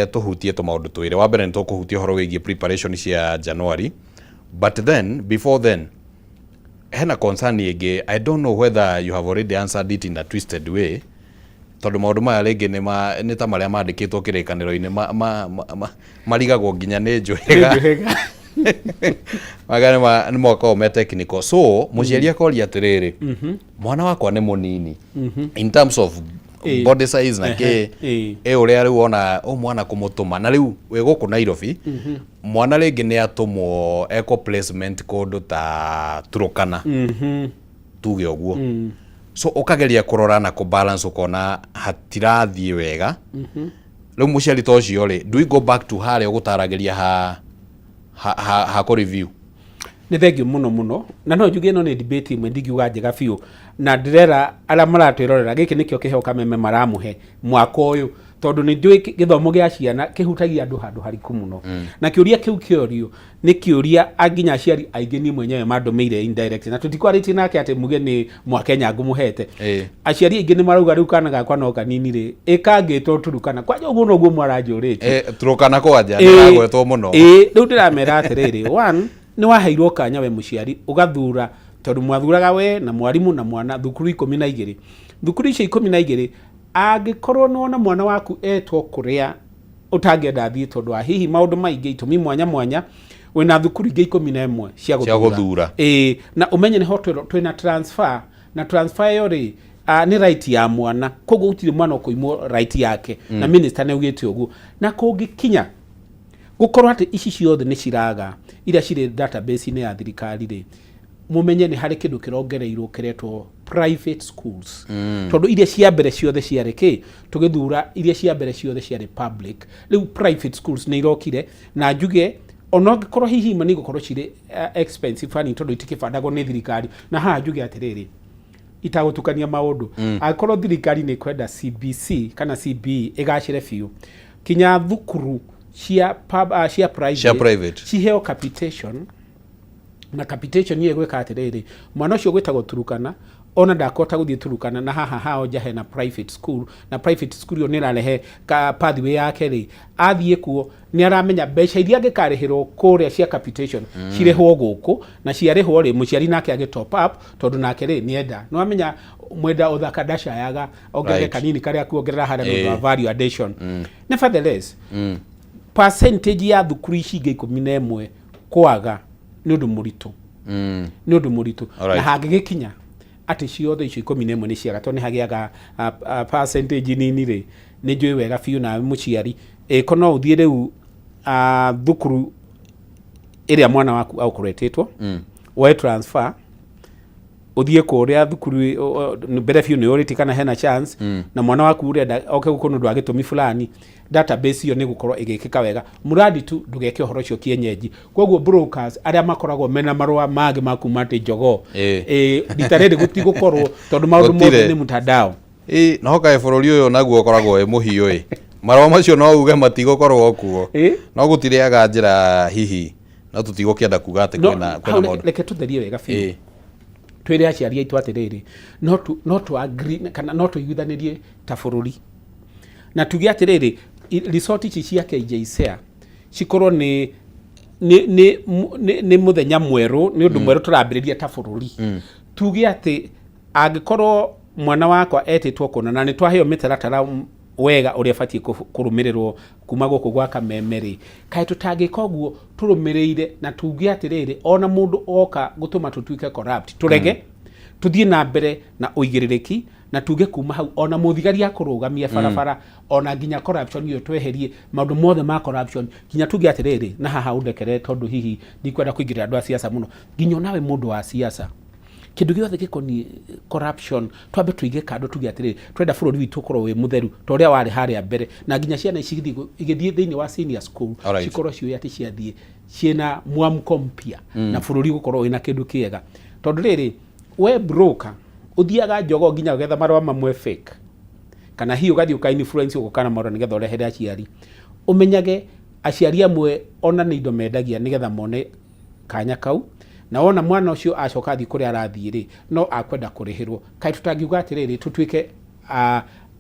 tũhutie tũmaũndũ twĩrĩ. Wa mbere nĩ tũkũhutia ũhoro wĩgiĩ preparation cia January, but then before then hena concern ĩngĩ. I don't know whether you have already answered it in a twisted way, tondũ maũndũ maya rĩngĩ nĩ ta marĩa mandĩkĩtwo kĩrĩkanĩro-inĩ marigagwo nginya nĩ njũhĩga. Njũhĩga. Maga nĩ makoragwo me technical. So mũciari akoria atĩrĩrĩ, "Mwana wakwa nĩ mũnini in terms of body size na kĩ ĩ ũrĩa rĩu ona ũ mwana kũmũtũma, na rĩu wĩ gũkũ Nairobi, mwana rĩngĩ nĩ atũmwo eko placement kũndũ ta Turukana, tuge ũguo." So ũkageria kũrora na kũbalance, ũkona hatirathiĩ wega. Rĩu mũciari ta ũcio rĩ, do we go back to harĩa ũgũtaragĩria ha kũ review? Nĩ thengiũ mũno mũno, na no njuge ĩno nĩ debate ĩmwe ndingiuga njega biũ, na ndĩrera arĩa maratwĩrorera gĩkĩ nĩkĩo kĩheo Kameme maramũhe mwaka ũyũ, Tondũ nĩ njũĩ gĩthomo gĩa ciana kĩhutagia andũ handũ hariku mũno. Na kĩũria kĩu kĩorio nĩ kĩũria nginya aciari aingĩ niĩ mwenyewe mandũmĩire indirect, na tũtikwarĩtie nake atĩ muge nĩ Mwakenya ngũmũhete. Aciari aingĩ nĩ marauga rĩu kana gakwa no kanini rĩ, ĩkangĩtwo Turukana kwanja, ũguo noguo mwaranjũrĩtie. Turukana kwanja nĩ mũno. Ĩĩ, rĩu ndĩramera atĩrĩrĩ, one, nĩ waheirwo kanya we mũciari ũgathura, tondũ mwathuraga we na mwarimũ na mwana thukuru 12. Thukuru icio 12, angĩkorwo nĩwona mwana waku etwo kũrĩa ũtangĩenda athiĩ tondũ wa hihi maũndũ maingĩ, itũmi mwanya mwanya, wĩna thukuru ingĩ 11 cia cia gũthura. Ĩĩ, na ũmenye nĩho twĩna transfer, na transfer ĩyo rĩ, nĩ right ya mwana, koguo gũtirĩ mwana ũkũimwo right yake. Na minister nĩ augĩte ũguo, na kũngĩkinya gũkorwo atĩ ici ciothe nĩ ciraga iria cirĩ database-inĩ ya thirikari rĩ, mũmenye nĩ harĩ kĩndũ kĩrongereirwo kĩretwo private schools. Tondũ iria cia mbere ciothe ciarĩ kĩ tũgĩthura, iria cia mbere ciothe ciarĩ public, rĩu private schools nĩ irokire. Na njuge ona angĩkorwo hihi imwe nĩ igũkorwo cirĩ expensive hanini tondũ itikĩbandagwo nĩ thirikari. Na haha njuge atĩrĩrĩ, itagũtukania maũndũ, angĩkorwo thirikari nĩ ĩkwenda CBC kana CBE ĩgacĩre biũ, kinya thukuru cia cia private, cia private, ciheo capitation. Na capitation ĩyo ĩgwĩka atĩrĩrĩ, mwana ũcio gwĩtagwo Turukana ona ndakũhota gũthiĩ Turukana, na haha hao nja hena private school, na private school ĩyo nĩ ĩrarehe ka pathway yake rĩ, athiĩ kuo nĩ aramenya mbeca iria angĩkarĩhĩrwo kũrĩa cia capitation cirĩhwo gũkũ, na ciarĩhwo rĩ, mũciari nake agĩ top up, tondũ nake rĩ nĩenda, nĩ wamenya mwenda ũthaka ndacayaga, ongerere kanini karĩa kuongerera harĩa nĩ ũndũ wa value addition. Nevertheless, percentage ya thukuru ici ingĩ 11 kwaga nĩ ũndũ mũritũ, nĩ ũndũ mũritũ. Na hangĩgĩkinya atĩ ciothe icio 11 nĩ ciaga, tondũ nĩ hagĩaga percentage nini rĩ, nĩ njũĩ wega biũ nawe mũciari ĩko no ũthiĩ rĩu thukuru ĩrĩa mwana waku agũkorwo etĩtwo, woe transfer ũthiĩ kũrĩa thukuru mbere biũ nĩ ũrĩtie kana hena chance na mwana waku ũrenda oke gũkũ nĩ ũndũ wa gĩtũmi fulani, database ĩyo nĩ gũkorwo ĩgĩkĩka wega, muradi tu ndũgeke ũhoro ũcio kienyeji. Koguo brokers arĩa makoragwo mena marũa mangĩ ma kuma atĩ jogoo, rita rĩrĩ gũtigũkorwo tondũ maũndũ mothe Gũtirĩ. nĩ mtandao. Ĩ, no kaĩ bũrũri ũyũ naguo ũkoragwo wĩ mũhiũ ĩ, marũa macio no uge matigũkorwo kuo. No gũtirĩaga njĩra hihi, no tũtigũkĩenda kuga atĩ No, kwĩna hau kwĩna maũndũ. Reke tũtherie wega biũ. Twĩre aciari aitũ atĩrĩrĩ, no tu agree kana no tũiguithanĩrie ta bũrũri na tuge atĩrĩrĩ, resort ici cia KJSEA cikorwo nĩ mũthenya mwerũ, nĩ ũndũ mwerũ tũrambĩrĩria ta bũrũri. Tuge atĩ angĩkorwo mwana wakwa etĩtwo kũna na nĩ twaheo mĩtaratara wega ũrĩa batiĩ kũrũmĩrĩrwo kuma gũkũ gwa Kameme rĩ, kaĩ tũtangĩka ũguo tũrũmĩrĩire na tuge atĩrĩrĩ, ona mũndũ oka gũtũma tũtuĩke corrupt, tũrege, tũthiĩ na mbere na ũigĩrĩrĩki, na tuge kuma hau ona mũthigari akũrũgamia barabara, ona nginya corruption ĩyo tweherie maũndũ mothe ma corruption, nginya tuge atĩrĩrĩ, na haha ũndekere tondũ hihi ndikwenda kũingĩrĩra andũ a siasa mũno, nginya onawe mũndũ wa siasa, kĩndũ gĩothe gĩkoniĩ corruption twambe tũige kando, tuge atĩrĩrĩ, twenda bũrũri witũ ũkorwo wĩ mũtheru ta ũrĩa warĩ harĩa mbere, na nginya ciana ici igĩthiĩ thĩinĩ wa senior school cikorwo ciũĩ atĩ ciathiĩ ciĩna mwamko mpya na bũrũri gũkorwo wĩna kĩndũ kĩega. Tondũ rĩrĩ, we broker ũthiaga njogo nginya ũgetha marũa mamwe fake, kana hihi ũgathiĩ ũka influence ũguo kana marũa nĩgetha ũrehere aciari, ũmenyage aciari amwe ona nĩ indo mendagia nĩgetha mone kanya kau, na wona mwana ũcio acoka athiĩ kũrĩa arathiĩ rĩ, no akwenda kũrĩhĩrwo. Kaĩ tũtangiuga atĩrĩrĩ, tũtuĩke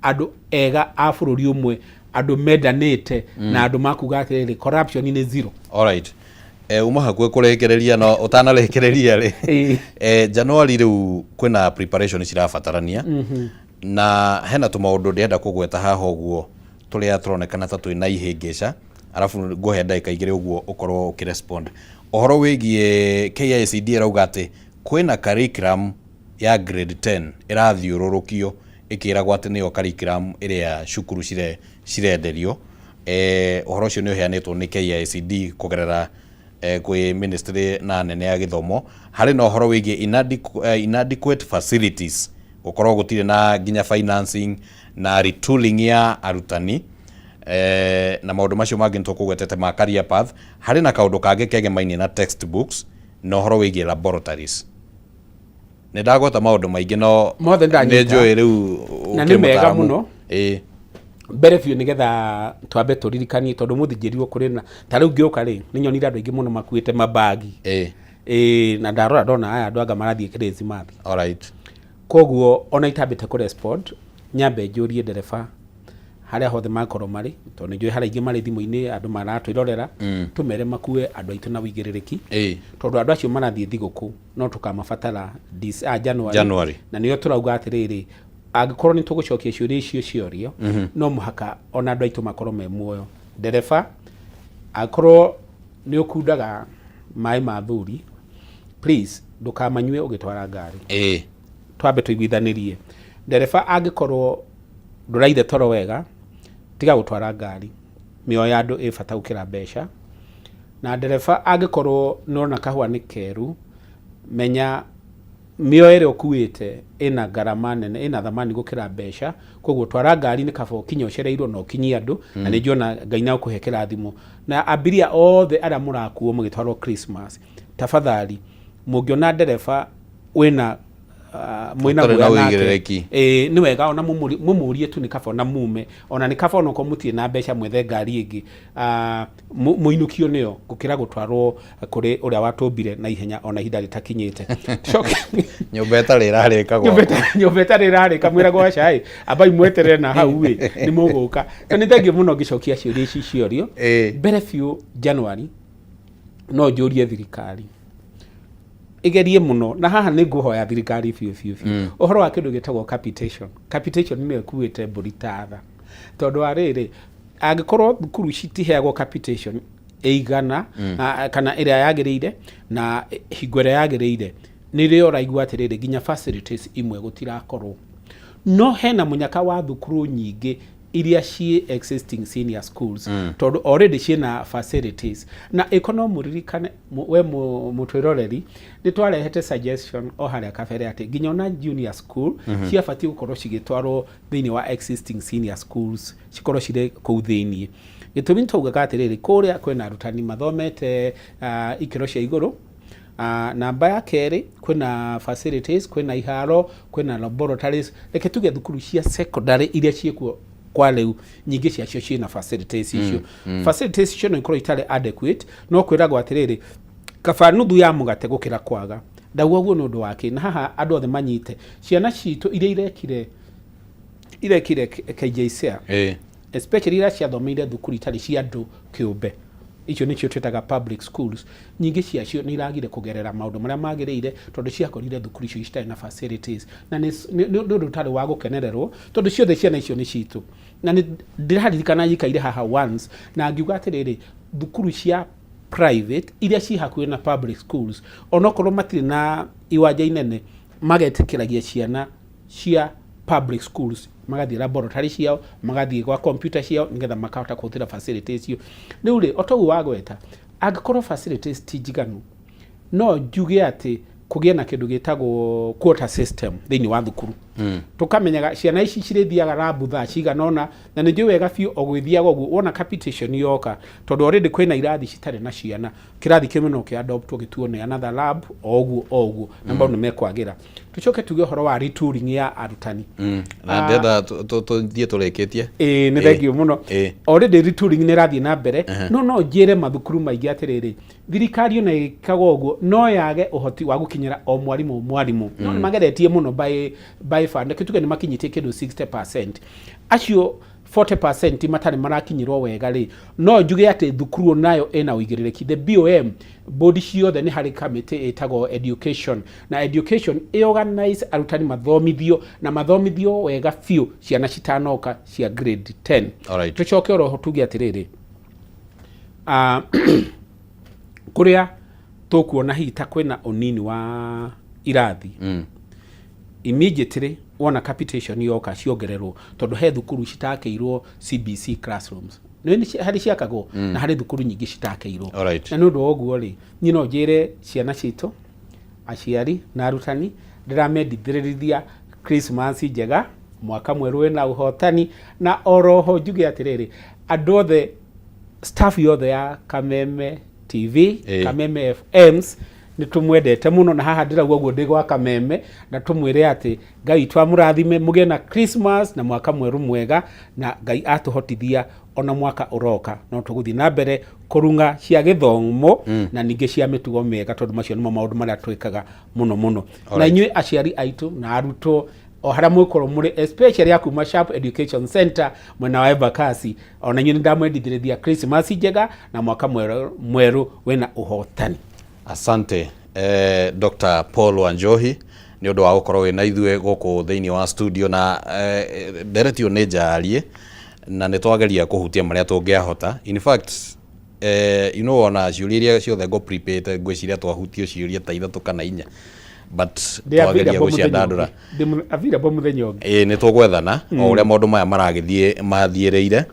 andũ ega a bũrũri ũmwe, andũ mendanĩte na andũ makuga atĩrĩrĩ, corruption nĩ zero. Alright. Uma hakuhĩ kũrĩkĩrĩria, no ũtanarĩkĩrĩria rĩ, January rĩu kwĩna preparation cirabatarania, na hena tũmaũndũ ndĩrenda kũgweta haha ũguo tũrĩa tũronekana ta twĩna ihĩngĩca, arabu ngũhe ndagĩka 2 ũguo ũkorwo ũkĩrespond. Ũhoro wĩgiĩ KICD ĩrauga atĩ kwĩna curriculum ya grade 10 ĩrathiũrũrũkio ĩkĩragwo atĩ nĩyo curriculum ĩrĩa cukuru cirenderio. Ũhoro ũcio nĩ ũheanĩtwo nĩ KICD kũgerera kwĩ ministry na anene a gĩthomo. Harĩ na ũhoro wĩgiĩ inadequate facilities, gũkorwo gũtirĩ na nginya financing na retooling ya arutani, na maũndũ macio mangĩ nĩtũkũgwetete ma career path. Harĩ na kaũndũ kangĩ kegemainie na textbooks na ũhoro wĩgiĩ laboratories. Nĩ ndagweta maũndũ maingĩ, no Mothe ndanyita. nĩ njũĩ rĩu Na ũkĩrĩ nĩ mega mũtaaramu. Mũno. Mbere biũ, nĩgetha twambe tũririkanie, tondũ mũthĩ njĩrirwo kũrĩ na ta rĩu ngĩũka rĩ, nĩ nyonire andũ aingĩ mũno makuĩte mabagi. Ĩĩ, na ndarora ndona aya andũ anga marathiĩ Kĩrĩcimathi. Koguo ona itambĩte kũ respond, nyambe njũrie ndereba harĩa hothe makorwo marĩ, tondũ nĩ njũĩ harĩa aingĩ marĩ thimũ-inĩ, andũ maratwĩrorera, tũmere makue andũ aitũ na wĩigĩrĩrĩki, tondũ andũ acio marathiĩ thigũkũ no tũkamabatara January. January. Na nĩo tũrauga atĩrĩrĩ, angĩkorwo nĩ tũgũcokia ciũria icio ciorio, no mũhaka ona andũ aitũ makorwo me muoyo. Ndereba, angĩkorwo nĩ ũkundaga maĩ ma thuri, please ndũkamanyue ũgĩtwara ngari. Twambe tũiguithanĩrie. Ndereba, angĩkorwo ndũraire toro wega, tiga gũtwara ngari. Mĩoyo ya andũ ĩ bata gũkĩra mbeca. Na ndereba, angĩkorwo nĩũrona kahũa nĩ keru, menya mĩoyo ĩrĩa ũkuĩte ĩna ngarama nene, ĩna thamani gũkĩra mbeca. Koguo twara ngari nĩ kaba ũkinye ũcereirwo na ũkinyie andũ, na nĩ njuona Ngai nĩ agũkũhe kĩrathimo. Na abiria othe arĩa mũrakuo mũgĩtwarwo Christmas, tafadhali, mũngĩona ndereba wĩna mwĩna Ũtarĩ na guoya nake, ũigĩrĩrĩki. Ĩĩ, nĩ wega ona mũmũrie tu, nĩ kaba ona mume, ona nĩ kaba onokorwo mũtirĩ na mbeca, mwethe ngari ĩngĩ, mũinũkio nĩyo gũkĩra gũtwarwo kũrĩ ũrĩa watũmbire na ihenya ona ihinda rĩtakinyĩte. Nyũmba ĩtarĩ ĩrarĩka. Nyũmba ĩtarĩ ĩrarĩka mwĩragwo aca ĩ, ambai mweterere na hau ĩ, nĩ mũgũka. Na nĩ thengiũ mũno ngĩcokia ciũria ici ciorio. Mbere biũ, January, no njũrie thirikari ĩgerie mũno, na haha nĩ ngũhoya thirikari biũ biũ biũ, ũhoro wa kĩndũ gĩtagwo capitation. Capitation nĩyo ĩkuĩte mbũri ta tha, tondũ wa rĩrĩ, angĩkorwo thukuru citiheagwo capitation ĩigana kana ĩrĩa yagĩrĩire na hingo ĩrĩa yagĩrĩire, nĩrĩo ũraigua atĩrĩrĩ, nginya facilities imwe gũtirakorwo. No hena mũnyaka wa thukuru nyingĩ iria ciĩ existing senior schools, tondũ already ciĩna facilities. Na ĩko no mũririkane, we mũtwĩroreri, nĩ twarehete suggestion o harĩa kabere atĩ nginya ona junior school ciabatiĩ gũkorwo cigĩtwarwo thĩinĩ wa existing senior schools, cikorwo cirĩ kũu thĩinĩ. Gĩtũmi nĩ twaugaga atĩrĩrĩ, kũrĩa kwĩna arutani mathomete ikĩro cia igũrũ. Namba ya kerĩ, kwĩna facilities, kwĩna iharo, kwĩna laboratories. Reke tuge thukuru cia secondary iria ciĩkuo kwa rĩu, nyingĩ ciacio ciĩna facilities icio. Facilities icio no ikorwo itarĩ adequate, no kwĩragwo atĩrĩrĩ, kaba nuthu ya mũgate gũkĩra kwaga. Ndauga ũguo nĩ ũndũ wa kĩ? Na haha andũ othe manyite, ciana citũ iria irekire KJSEA, especially iria ciathomeire thukuru itarĩ cia andũ kĩũmbe, icio nĩcio twĩtaga public schools, nyingĩ ciacio nĩ iragire kũgerera maũndũ marĩa magĩrĩire tondũ ciakorire thukuru icio citarĩ na facilities. Na nĩ ũndũ ũtarĩ wa gũkenererwo, tondũ ciothe ciana icio nĩ citũ. Na nĩ ndĩraririkana njikaire haha once na ngiuga atĩrĩrĩ, thukuru cia private iria ciĩ hakuhĩ na public schools, onokorwo matirĩ na iwanja inene, magetĩkĩragia ciana cia public schools magathiĩ laboratory ciao, magathiĩ gwa computer ciao, nĩgetha makahota kũhũthĩra facilities icio. Rĩu rĩ, o toguo wagweta, angĩkorwo facilities ti njiganu, no njuge atĩ kũgĩe na kĩndũ gĩtagwo quota system thĩinĩ wa thukuru, tũkamenyaga ciana ici cirĩthiaga lab thaa cigana ũna. Na nĩ njũĩ wega biũ o gwĩthiaga ũguo, wona capitation yoka, tondũ already kwĩna irathi citarĩ na ciana, kĩrathi kĩmwe no kĩadoptwo gĩtuo nĩ another lab, o ũguo o ũguo, na maũndũ nĩ mekwagĩra. Tũcoke tuge ũhoro wa retooling ya arutani. Na ndĩrenda tũthiĩ tũrĩkĩtie. Ĩĩ, nĩ thengiũ mũno. Already retooling nĩ ĩrathiĩ na mbere, no njĩre mathukuru maingĩ atĩrĩrĩ, thirikari ona ĩkaga ũguo no yage ũhoti wa gũkinyĩra o mwarimũ o mwarimũ, no nĩ mageretie mũno by far. Reke tuge nĩ makinyĩtie kĩndũ 60%. Acio 40% matarĩ marakinyĩrwo wega rĩ, no njuge atĩ thukuru nayo ĩna ũigĩrĩrĩki. The BOM board ciothe nĩ harĩ kamĩtĩ ĩtagwo education, na education ĩorganize arutani mathomithio na mathomithio wega biũ ciana citanoka cia grade 10. Tũcoke oroho tuge atĩrĩrĩ, kũrĩa tũkuona hihi ta kwĩna ũnini wa irathi, immediately wona capitation yoka ciongererwo, tondũ he thukuru citakĩirwo CBC classrooms. Nĩ harĩ ciakagwo, na harĩ thukuru nyingĩ citakĩirwo. Na nĩ ũndũ wa ũguo rĩ, niĩ no njĩre ciana citũ, aciari na arutani, ndĩramendithĩrĩria Christmas njega, mwaka mwerũ wĩna ũhotani. Na oroho njuge atĩrĩrĩ, andũ othe, staff yothe ya Kameme TV, Kameme FMs. Nĩ tũmwendete mũno, na haha ndĩrauga ũguo ndĩ gwa Kameme, na tũmwĩre atĩ Ngai witũ amũrathime, mũgĩe na Christmas na mwaka mwerũ mwega, na Ngai atũhotithia ona mwaka ũroka no tũgũthiĩ na mbere kũrung'a cia gĩthomo na ningĩ cia mĩtugo mĩega, tondũ macio nĩmo maũndũ marĩa twĩkaga mũno mũno. Na inyuĩ aciari aitũ na arutwo o harĩa mũgũkorwo mũrĩ, especially a kuma Sharp Education Center mwena wa Embakasi, ona inyuĩ nĩndamwendithĩrĩria Christmas njega na mwaka mwerũ mwerũ wĩna ũhotani. Asante Dr. Paul Wanjohi nĩ ũndũ wa gũkorwo wĩ na ithuĩ gũkũ thĩinĩ wa studio na ndereti ũyũ nĩ njarie na nĩ twageria kũhutia marĩa tũngĩahota. In fact, ona ciũria iria ciothe ngũ prepare ngwĩciria twahutio ciũria ta ithatũ kana inya, but Ndĩ twageria available mũthenya gũciandandũra. ũngĩ. Ndĩ available mũthenya ũngĩ. Ĩĩ, nĩ tũgwethana o ũrĩa maũndũ maya maragĩthiĩ mathiĩrĩire.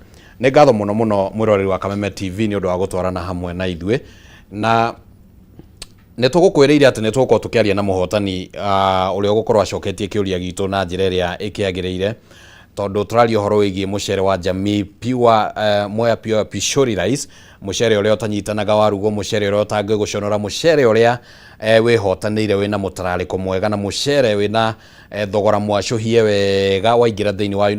Nĩ ngatho mũno mũno mwĩroreri wa Kameme TV nĩ ũndũ wa gũtwarana hamwe na ithuĩ, na nĩ tũgũkwĩrĩire atĩ nĩ tũgũkorwo tũkĩaria na mũhotani ũrĩa ũgũkorwo acoketie kĩũria gitũ na njĩra ĩrĩa ĩkĩagĩrĩire, tondũ tũraria ũhoro wĩgiĩ mũcere wa Jamii Pure, Mwea Pure Pishori Rice, mũcere ũrĩa ũtanyitanaga warugwo, mũcere ũrĩa ũtangĩgũconora, mũcere ũrĩa wĩhotanĩire wĩna mũtararĩko mwega, na mũcere wĩna thogora mwacũhie wega waingĩra thĩinĩ wa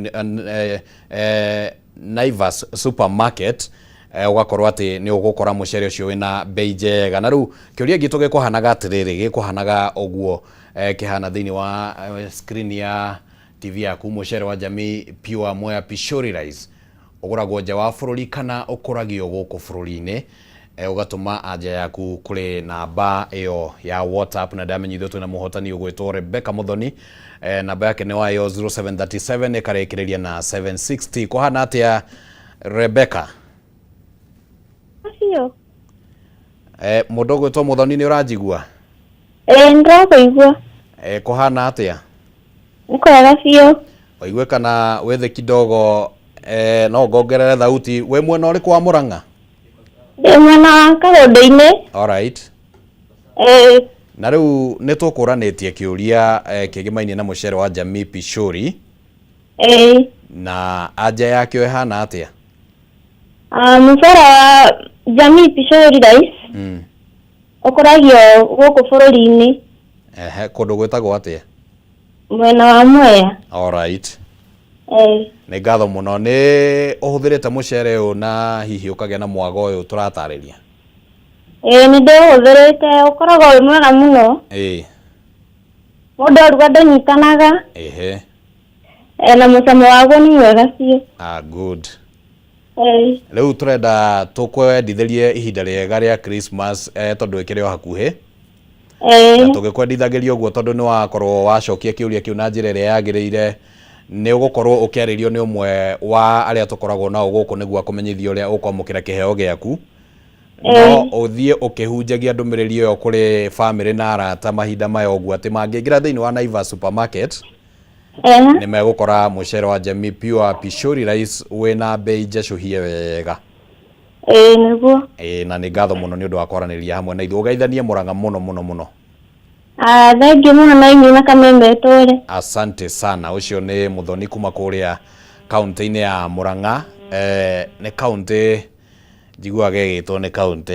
Naivas Supermarket, ũgakorwo atĩ nĩ ũgũkora mũcere ũcio wĩna bei njega. Na rĩu kĩũria gitũ gĩkũhanaga atĩrĩrĩ, gĩkũhanaga ũguo kĩhana thĩinĩ wa screen ya TV yaku. Mũcere wa Jamii Pure Mwea Pishori Rice ũgũragwo nja wa bũrũri kana ũkũragio gũkũ bũrũri-inĩ? Ũgatũma anja yaku kũrĩ namba ĩyo ya WhatsApp, na ndamenyithio twĩna mũhotani ũgwĩtwo Rebecca Muthoni, namba yake nĩ wayo 0737 ĩkarĩkĩrĩria na 760. Kũhana atĩa, Rebecca? Biũ. Mũndũ ũgwĩtwo Muthoni, nĩ ũranjigua? Ĩĩ, nĩndĩrakũigua. Kũhana atĩa? Nĩ kwega biũ. Waigue kana wĩ thĩ kidogo, no ngongerere thauti. Wĩ mwena ũrĩkũ wa Mũrang'a? Ndĩ mwena wa Kaũndũ-inĩ. Alright. Ĩĩ. Na rĩu nĩ tũkũranĩtie kĩũria kĩgĩmainie na mũcere wa Jamii Pishori. Ĩĩ. Na anja yakĩo ĩhana atĩa? Mũcere wa Jamii Pishori Rice ũkũragio gũkũ bũrũri-inĩ. Ehe, kũndũ gwĩtagwo atĩa? Mwena wa Mwea. Alright. Ĩĩ. Nĩ ngatho mũno. Nĩ ũhũthĩrĩte mũcere ũyũ na hihi ũkagĩa na mwago ũyũ tũratarĩria? Ĩĩ, nĩ ndĩũhũthĩrĩte, ũkoragwo wĩ mwega mũno. Mũndũ aruga ndũnyitanaga. Na mũcamo waguo nĩ mwega biũ. Ah, good. Ĩĩ. Rĩu tũrenda tũkwendithĩrie ihinda rĩega rĩa Christmas, tondũ ĩkĩrĩ o hakuhĩ. Ĩĩ. Na tũgĩkwendithagĩria ũguo, tondũ nĩ wakorwo wacokia kĩũria kĩu na njĩra ĩrĩa yagĩrĩire, nĩ ũgũkorwo ũkĩarĩrio nĩ ũmwe wa arĩa tũkoragwo nao gũkũ nĩguo akũmenyithie ũrĩa ũkwamũkĩra kĩheo gĩaku. No ũthiĩ ũkĩhunjagia ndũmĩrĩri ĩyo kũrĩ bamĩrĩ na arata mahinda maya ũguo, atĩ mangĩingĩra thĩinĩ wa Naivas Supermarket nĩ megũkora mũcere wa Jamii Pure Pishori Rice wĩna bei njacũhie wega. Ĩĩ, nĩguo. Ĩĩ, na nĩ ngatho mũno nĩ ũndũ wa kwaranĩria hamwe na ithuĩ. Ũgeithanie Mũrang'a mũno mũno mũno. Ah, thengiũ mũno na inyuĩ na Kameme ĩtũre. Asante sana. Ũcio nĩ Muthoni kuma kũrĩa kaunti-inĩ ya Murang'a. Nĩ kaunti njiguaga ĩgĩtwo nĩ kaunti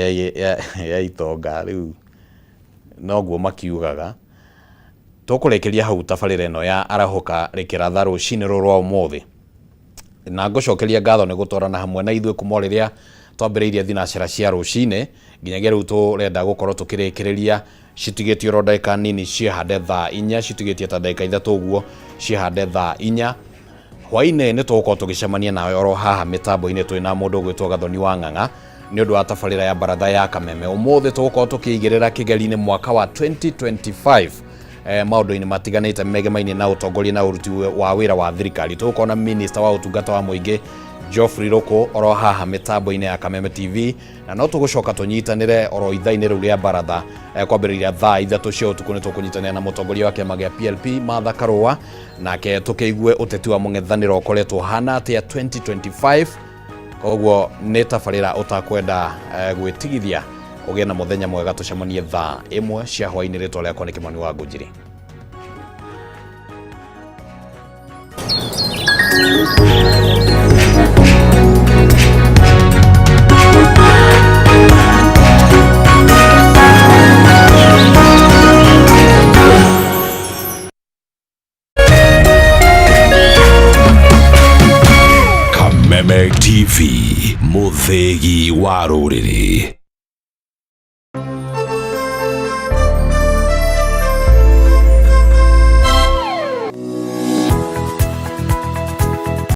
ya itonga, rĩu noguo makiugaga. Tũkũrĩkĩria hau tabarĩra ĩno ya Arahũka rĩkĩratha rũcinĩ rũrũ rwa ũmũthĩ, na ngũcokeria ngatho nĩ gũtwarana hamwe na ithuĩ kuma o rĩrĩa twambĩrĩirie thinacera cia rũcinĩ nginyagia rĩu tũrenda gũkorwo tũkĩrĩkĩrĩria. Citigĩtie oro ndagĩka nini ciĩhande thaa 4, citigĩtie ta ndagĩka 3 ũguo ciĩhande thaa 4 hwainĩ. Nĩ tũgũkorwo tũgĩcemania nawe oro haha mĩtambo-inĩ twĩna mũndũ ũgwĩtwo Gathoni wa Ng'ang'a nĩ ũndũ wa tabarĩra ya baratha ya Kameme. Ũmũthĩ tũgũkorwo tũkĩigĩrĩra kĩgeri-inĩ mwaka wa 2025 maũndũ-inĩ matiganĩte megemainie na ũtongoria na ũruti wa wĩra wa thirikari. Tũgũkorwo na minista wa ũtungata wa mũingĩ Geoffrey Ruku oro haha mĩtambo-inĩ ya Kameme TV, na no tũgũcoka tũnyitanĩre oro ithaa-inĩ rĩu rĩa baratha kwambĩrĩria thaa 3 cia ũtukũ. Nĩ tũkũnyitanĩra na mũtongoria wa kĩama gĩa PLP Martha Karũa, nake tũkĩigue ũteti wa mũng'ethanĩro ũkoretwo hana atĩa 2025. Koguo nĩ tabarĩra ũtakwenda gwĩtigithia. Ũgĩe na mũthenya mwega, tũcemanie thaa 1 cia hwainĩ. Rĩtwa rĩakwa nĩ Kĩmani wa Ngũnjiri. Muthegi TV, Muthegi wa rũrĩrĩ.